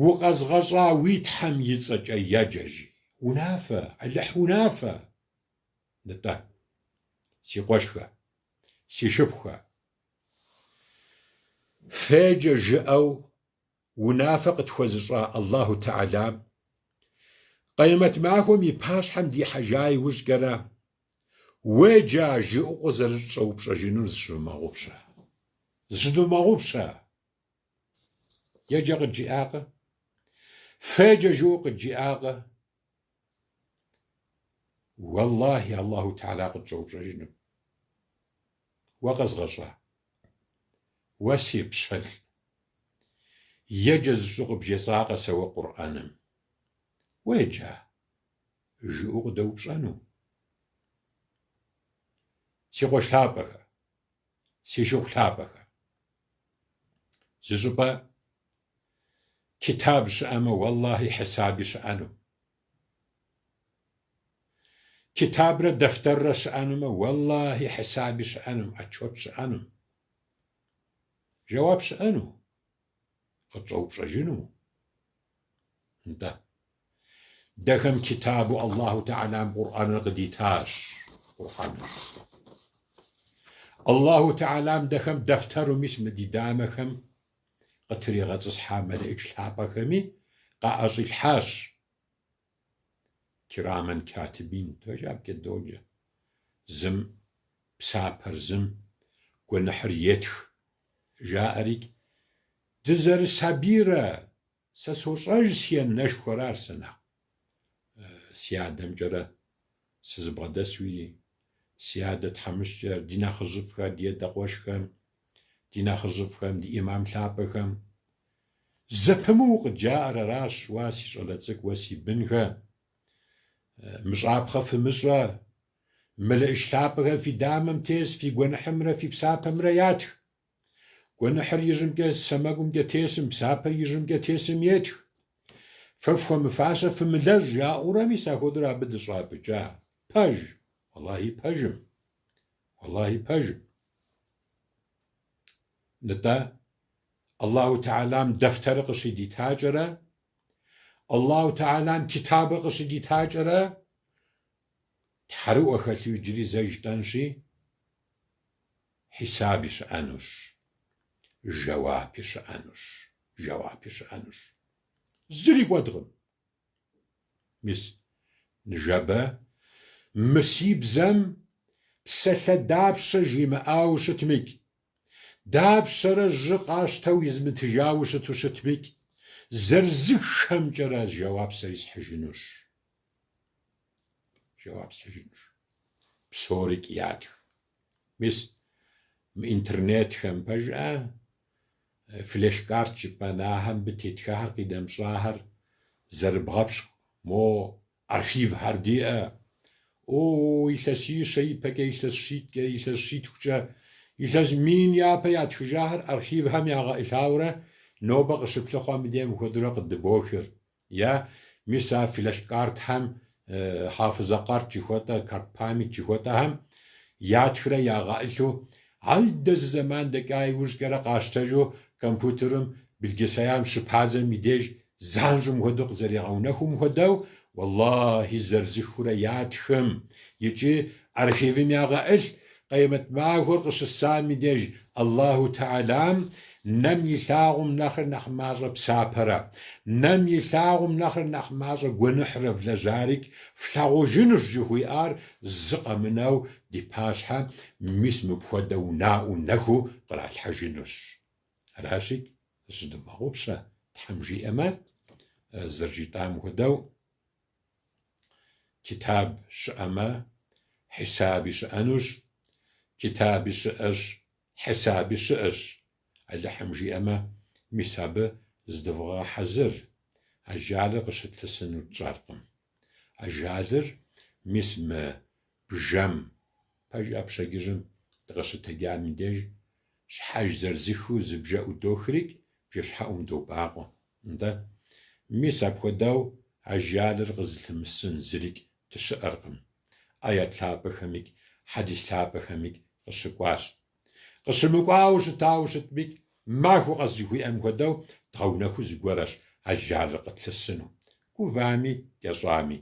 Укъэзгъэщӏа уи Тхьэм и цӏэкӏэ еджэ, жи. Унафэ, Алыхь унафэ. Нтӏэ, си къуэшхэ, си шыпхъухэ, феджэ жиӏэу унафэ къытхуэзыщӏа Аллаху Тэхьэлам Къемэт махуэм и пащхьэм дихьэжа иужькӏэрэ, уеджа жиӏэу къызэрытщӏэупщӏэжынур зыщывмыгъэгъупщэ. Зыщыдвмыгъэгъупщэ! Еджэ къыджиӏакъэ? Феджэ жиӏэу къыджиӏакъэ? Уэллахи, Аллаху Тэхьэла къытщӏэупщӏэжыну. Уэ къэзгъэщӏа? Уэ си пщылӏ. Еджэ зыщӏу къыбжесӏакъэ сэ уэ Къурӏэным? Уеджа? Жиӏэу къыдэупщӏэну. Си къуэш лъапӏэхэ, си шыпхъу лъапӏэхэ. Зы щӏыпӏэ китаб щыӏэмэ, уэллахи хьисаби щыӏэну. Китабрэ дэфтэррэ щыӏэнумэ, уэллахи хьисаби щыӏэнум, отчет щыӏэнум. Жэуап щыӏэну, къытщӏэупщӏэжыну. Нтӏэ. Дэхэм китабу Аллаху Тэхьэлам Къурӏэныр къыдитащ. Къурӏэныр. Аллаху Тэхьэлам дэхэм дэфтэру мис мы ди дамэхэм къытригъэтӏысхьа мэлэӏич лъапӏэхэми къаӏэщӏилъхьащ. Кирамэн катибин, пэж абыкӏэ доджэ. Зым псапэр, зым гуэныхьыр етх, жаӏэрикӏ. Дызэрысабийрэ сэ сощӏэж си анэшхуэр ар сэ нэхъ си адэмкӏэрэ сызыбгъэдэсуи, си адэ тхьэмыщкӏэр, ди нэхъыжьыфӏхэр, ди адэ къуэшхэм, ди нэхъыжьыфӏхэм, ди ӏимам лъапӏэхэм зэпымыу къыджаӏэр аращ, уа си щӏалэ цӏыкӏу, уэ си бынхэ, мыщӏапхъэ фымыщӏэ, мэлэӏич лъапӏэхэр фи дамэм тес, фи гуэныхьымрэ фи псапэмрэ ятх. Гуэныхьыр ижьымкӏэ сэмэгумкӏэ тесым, псапэр ижьымкӏэ тесым етх. Фэ фхуэмыфащэ фымылэжь, жаӏэурэ мис ахуэдэурэ абы дыщӏапӏыкӏа. Пэж? Уэллахьи пэжым. Уэллахьи пэжым. Нтӏэ, Аллаху Тэхьэлам дэфтэрыр къыщидитакӏэрэ, Аллаху Тэхьэлам китабыр къыщидитакӏэрэ, тхьэрыӏуэ хэлъу иджыри зэ жытӏэнщи, хьисаби щыӏэнущ, жэуапи щыӏэнущ, жэуапи щыӏэнущ. Зыри кӏуэдкъым. Мис, ныжэбэ мы си бзэм псалъэ дапщэ жимыӏауэ щытмикӏ, дапщэрэ жьы къащтэу измытыжауэ щыту щытмикӏ, зырызыххэмкӏэрэ жэуап сэри схьыжынущ. Жэуап схьыжынущ. Псорикӏ ятх. Мис, мы интернетхэм, пэжӏэ, флеш-карт жыпӏэн, ахэм мыбы тетхахэр къинэмыщӏахэр зэрыбгъэпщкӏу, мо архивхэр диӏэ. О, илъэсищэ ипэкӏэ, илъэс щитӏкӏэ, илъэс щитхукӏэ, илъэс мин япэ ятхыжахэр архивхэм ягъэӏылъаурэ нобэ къыщыплъыхъуэм и дей мыхуэдэурэ къыдыбохыр. Е мис а флеш-картхэм хьафызэ къарт жыхуэтӏэ, карт память жыхуэтӏэхэм ятхрэ ягъэӏылъу, алдэ зы зэман дэкӏа иужькӏэрэ къащтэжу компьютерым билгисаям щыпадзэм и деж занщӏэу мыхуэдэу къызэригъэунэхум хуэдэу, уэллахи зырызыххурэ ятхым икӏи архивым ягъэӏылъ, Къемэт махуэр къыщысам и деж Аллаху Тэхьэлам нэм илъагъум нэхърэ нэхъ мащӏэ псапэрэ, нэм илъагъум нэхърэ нэхъ мащӏэ гуэныхьрэ влэжьарикӏ флъагъужынущ жыхуиӏар зы къэмынэу ди пащхьэ мис мыпхуэдэу наӏуэу нэхуу къралъхьэжынущ. Аращи, зыщыдывмыгъэгъупщэ, Тхьэм жиӏэмэ, зэрыжытӏам хуэдэу, Китаб щыӏэмэ, хьисаби щыӏэнущ, китаби щыӏэщ, хьисаби щыӏэщ. Алыхьым жиӏэмэ, мис абы зыдывгъэхьэзыр, ажалыр къыщытлъысынур тщӏэркъым. Ажалыр мис мы бжэм, пэжӏэ пщэдджыжьым дыкъыщытэджам и деж, щхьэж зырызыххэу зы бжэ ӏудохрикӏ, бжэщхьэӏум добакъуэ. Нтӏэ, мис апхуэдэу ажалыр къызылъымысын зырикӏ дыщыӏэркъым. Аят лъапӏэхэмикӏ, хьэдис лъапӏэхэмикӏ къыщыкӏуащ. Къыщымыкӏуауэ щытауэ щытмикӏ, махуэ къэс жыхуиӏэм хуэдэу дгъэунэхуу зыгуэрэщ ажалыр къытлъысыну. Гувами, кӏэщӏами.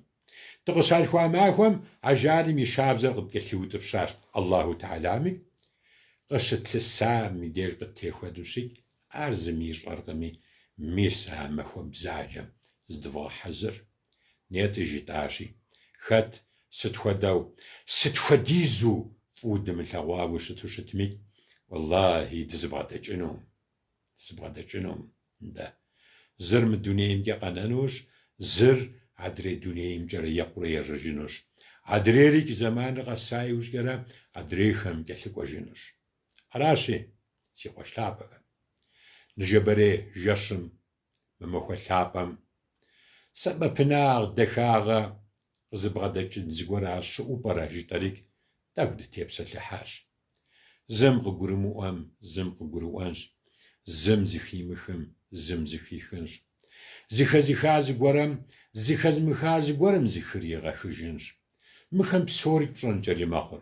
Дыкъыщалъхуа махуэм ажалым и шабзэр къыткӏэлъиутӏыпщащ Аллаху Тэхьэлами. Къыщытлъысам и деж къыттехуэнущикӏ, Ар зыми ищӏэркъыми, мис а махуэ бзаджэм зыдывгъэхьэзыр. Нетӏи жытӏащи, хэт сыт хуэдэу, сыт хуэдизу фӏыуэ дымылъэгъуауэ щыту щытми, уэллахи, дызыбгъэдэкӏынум, дызыбгъэдэкӏынум, нтӏэ. Зыр мы дунеймкӏэ къэнэнущ, зыр адрей дунеймкӏэрэ екъурэ ежьэжынущ. Адрейрикӏ зэманыр къэса иужькӏэрэ адрейхэм кӏэлъыкӏуэжынущ. Аращи, си къуэш лъапӏэхэ, ныжэбэрей жэщым, мы махуэ лъапӏэм, сэбэпынагъ, дахагъэ къызыбгъэдэкӏын зыгуэр ар щыӏэу пӏэрэ жытӏэрикӏ тӏэкӏу дытепсэлъыхьащ. Зым къыгурымыӏуэм зым къыгурыӏуэнщ, зым зыхимыхым зым зыхихынщ. Зыхэзыха зыгуэрэм зыхэзмыха зыгуэрым зыхригъэхыжынщ. Мыхэм псорикӏ пщӏэнкӏэри мэхъур.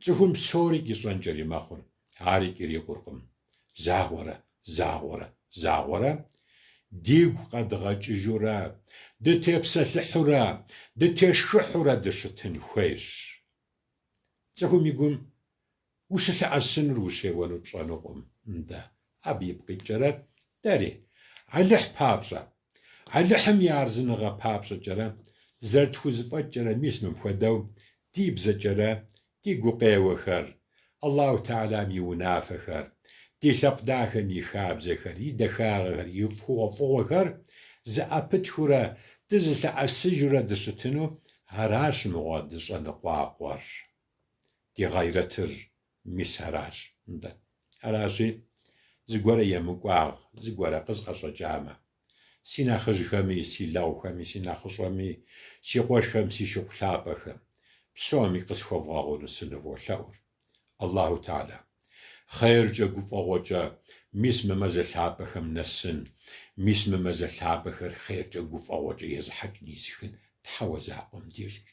Цӏыхум псорикӏ ищӏэнкӏэри мэхъур, арикӏ ирикъуркъым. Загъуэрэ, загъуэрэ, загъуэрэ дигу къэдгъэкӏыжурэ, дытепсэлъыхьурэ, дытешхыхьурэ дыщытын хуейщ. Цӏыхум и гум ущылъэӏэсынур, ущеуэнур пщӏэнукъым. Нтӏэ, абы ипкъ иткӏэрэ дэри, Алыхь папщӏэ, Алыхьым и арэзыныгъэ папщӏэкӏэрэ, зэрытхузэфӏэкӏкӏэрэ мис мыпхуэдэу ди бзэкӏэрэ ди гукъеуэхэр, Аллаху Тэхьэлам и унафэхэр, ди лъэпкъ дахэм и хабзэхэр, и дахагъэхэр, и хъугъуэфӏыгъуэхэр зэӏэпытхыурэ, дызылъэӏэсыжурэ дыщытыну аращ мыгъуэ дыщӏэныкъуакъуэр. Ди гъайрэтыр мис аращ. Нтӏэ. Аращи, зыгуэрэ емыкӏуагъ, зыгуэрэ къысӏэщӏэкӏамэ. Си нэхъыжьхэми, си лэгъухэми, си нэхъыщӏэми, си къуэшхэм, си шыпхъу лъапӏэхэм, псоми къысхуэвгъэгъуну сыныволъэӏур. Аллаху Тэхьэлам хъейркӏэ, гуфӏэгъуэкӏэ мис мы мазэ лъапӏэхэм нэсын, мис мы мазэ лъапӏэхэр хъейркӏэ, гуфӏэгъуэкӏэ езыхьэкӏын изыхын Тхьэуэ закъуэм дищӏыр.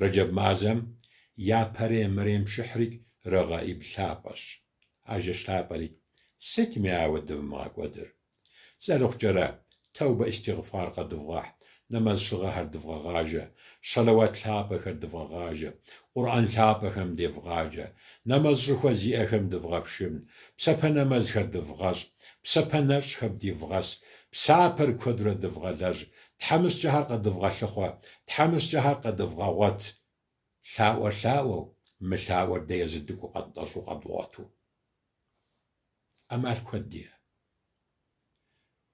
Рэджэб мазэм япэрей мэрем пшыхьрикӏ Рэгъаиб лъапӏэщ. А жэщ лъапӏэрикӏ сытми ауэ дывмыгъэкӏуэдыр. Зэрыхъукӏэрэ, тэубэ истигъфар къэдывгъэхь, нэмэз щыгъэхэр дывгъэгъажэ, щэлэуат лъапӏэхэр дывгъэгъажэ, Къурӏэн лъапӏэхэм девгъаджэ, нэмэз щӏыхуэ зиӏэхэм дывгъэпшын, псапэ нэмэзхэр дывгъэщӏ, псапэ нэщӏхэм дивгъэс, псапэр куэдрэ дывгъэлэжь, Тхьэмыщкӏэхэр къэдывгъэлъыхъуэ, тхьэмыщкӏэхэр къэдывгъэгъуэт. Лъаӏуэр лъаӏуэу, мылъаӏуэр дэ езы дыкӏуэу къэттӏэщӏу къэдгъуэту. ӏэмал куэд диӏэ.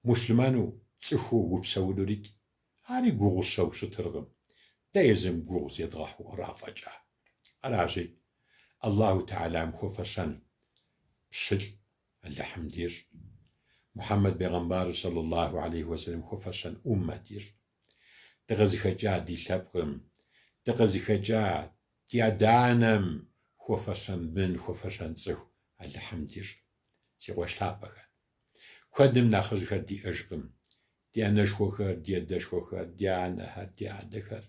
Муслъымэну, цӏыхуу упсэунурикӏ, ари гугъущэу щытыркъым. Дэ езым гугъу зедгъэхьу ара фӏэкӏа. Аращи, Аллаху Тэхьэлам хуэфэщэн пщылӏ Алыхьым дищӏ. Мухьэммэд бегъымбарыр сэллаллаху алейхи уэсэлэм хуэфэщэн ӏуммэ дищӏ. Дыкъызыхэкӏа ди лъэпкъым, дыкъызыхэкӏа ди адэ-анэм хуэфэщэн бын, хуэфэщэн цӏыху Алыхьым дищӏ. Си къуэш лъапӏэхэ. Куэдым нэхъыжьхэр диӏэжкъым. Ди анэшхуэхэр, ди адэшхуэхэр, ди анэхэр, ди адэхэр.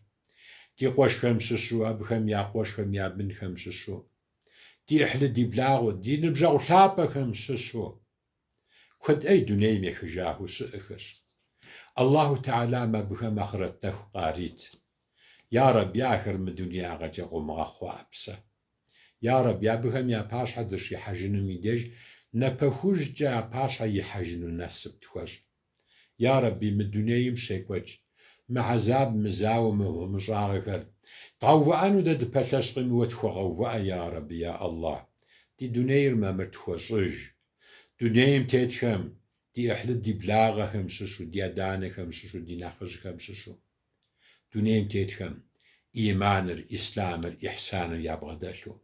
Ди къуэшхэм щыщу, абыхэм я къуэшхэм я бынхэм щыщу. Ди ӏыхьлы, ди благъэу, ди ныбжьэгъу лъапӏэхэм щыщу куэд ӏей дунейм ехыжахэу щыӏэхэщ. Аллаху Тэхьэлам абыхэм ахърэт нэху къарит. Я Рэбби, ахэр мы дунеягъэкӏэ къыумыгъэхъуапсэ. Я Рэбби, абыхэм я пащхьэ дыщихьэжынум и деж напэхужькӏэ я пащхьэ ихьэжыну насып тхуэщӏ. Я Рэбби, мы дунейм щекӏуэкӏ, мы гьэзаб, мы зауэ, мы мыхъумыщӏагъэхэр дгъэувыӏэну дэ дыпэлъэщкъыми, уэ тхуэгъэувыӏэ, я Рэбби, я Аллахь. Ди дунейр мамыр тхуэщӏыж. Дунейм тетхэм, ди ӏыхьлы, ди благъэхэм щыщу, ди адэ-анэхэм щыщу, ди нэхъыжьхэм щыщу. Дунейм тетхэм ӏиманыр, ислъамыр, ихьсаныр ябгъэдэлъу,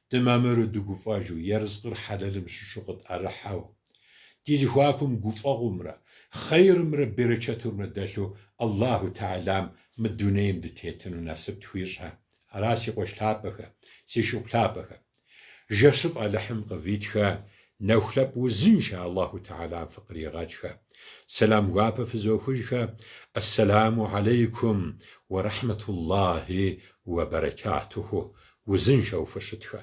дымамыру дыгуфӏэжу, ерыскъыр хьэлэлым щыщу къытӏэрыхьэу, ди зэхуакум гуфӏэгъумрэ, хъейрымрэ берычэтымрэ дэлъу Аллаху Тэхьэлам мы дунейм дытетыну насып тхуищӏхэ. Ара си къуэш лъапӏэхэ, си шыпхъу лъапӏэхэ. Жэщыфӏ Алыхьым къывитхэ, нэхулъэфӏ узыншэ Аллаху Тэхьэлам фыкъригъэкӏхэ. Сэлам гуапэ фызохыжхэ, Ассэламу алейкум уэ рахьмэтуллахи уэ бэрэкатуху. Узыншэу фыщытхэ.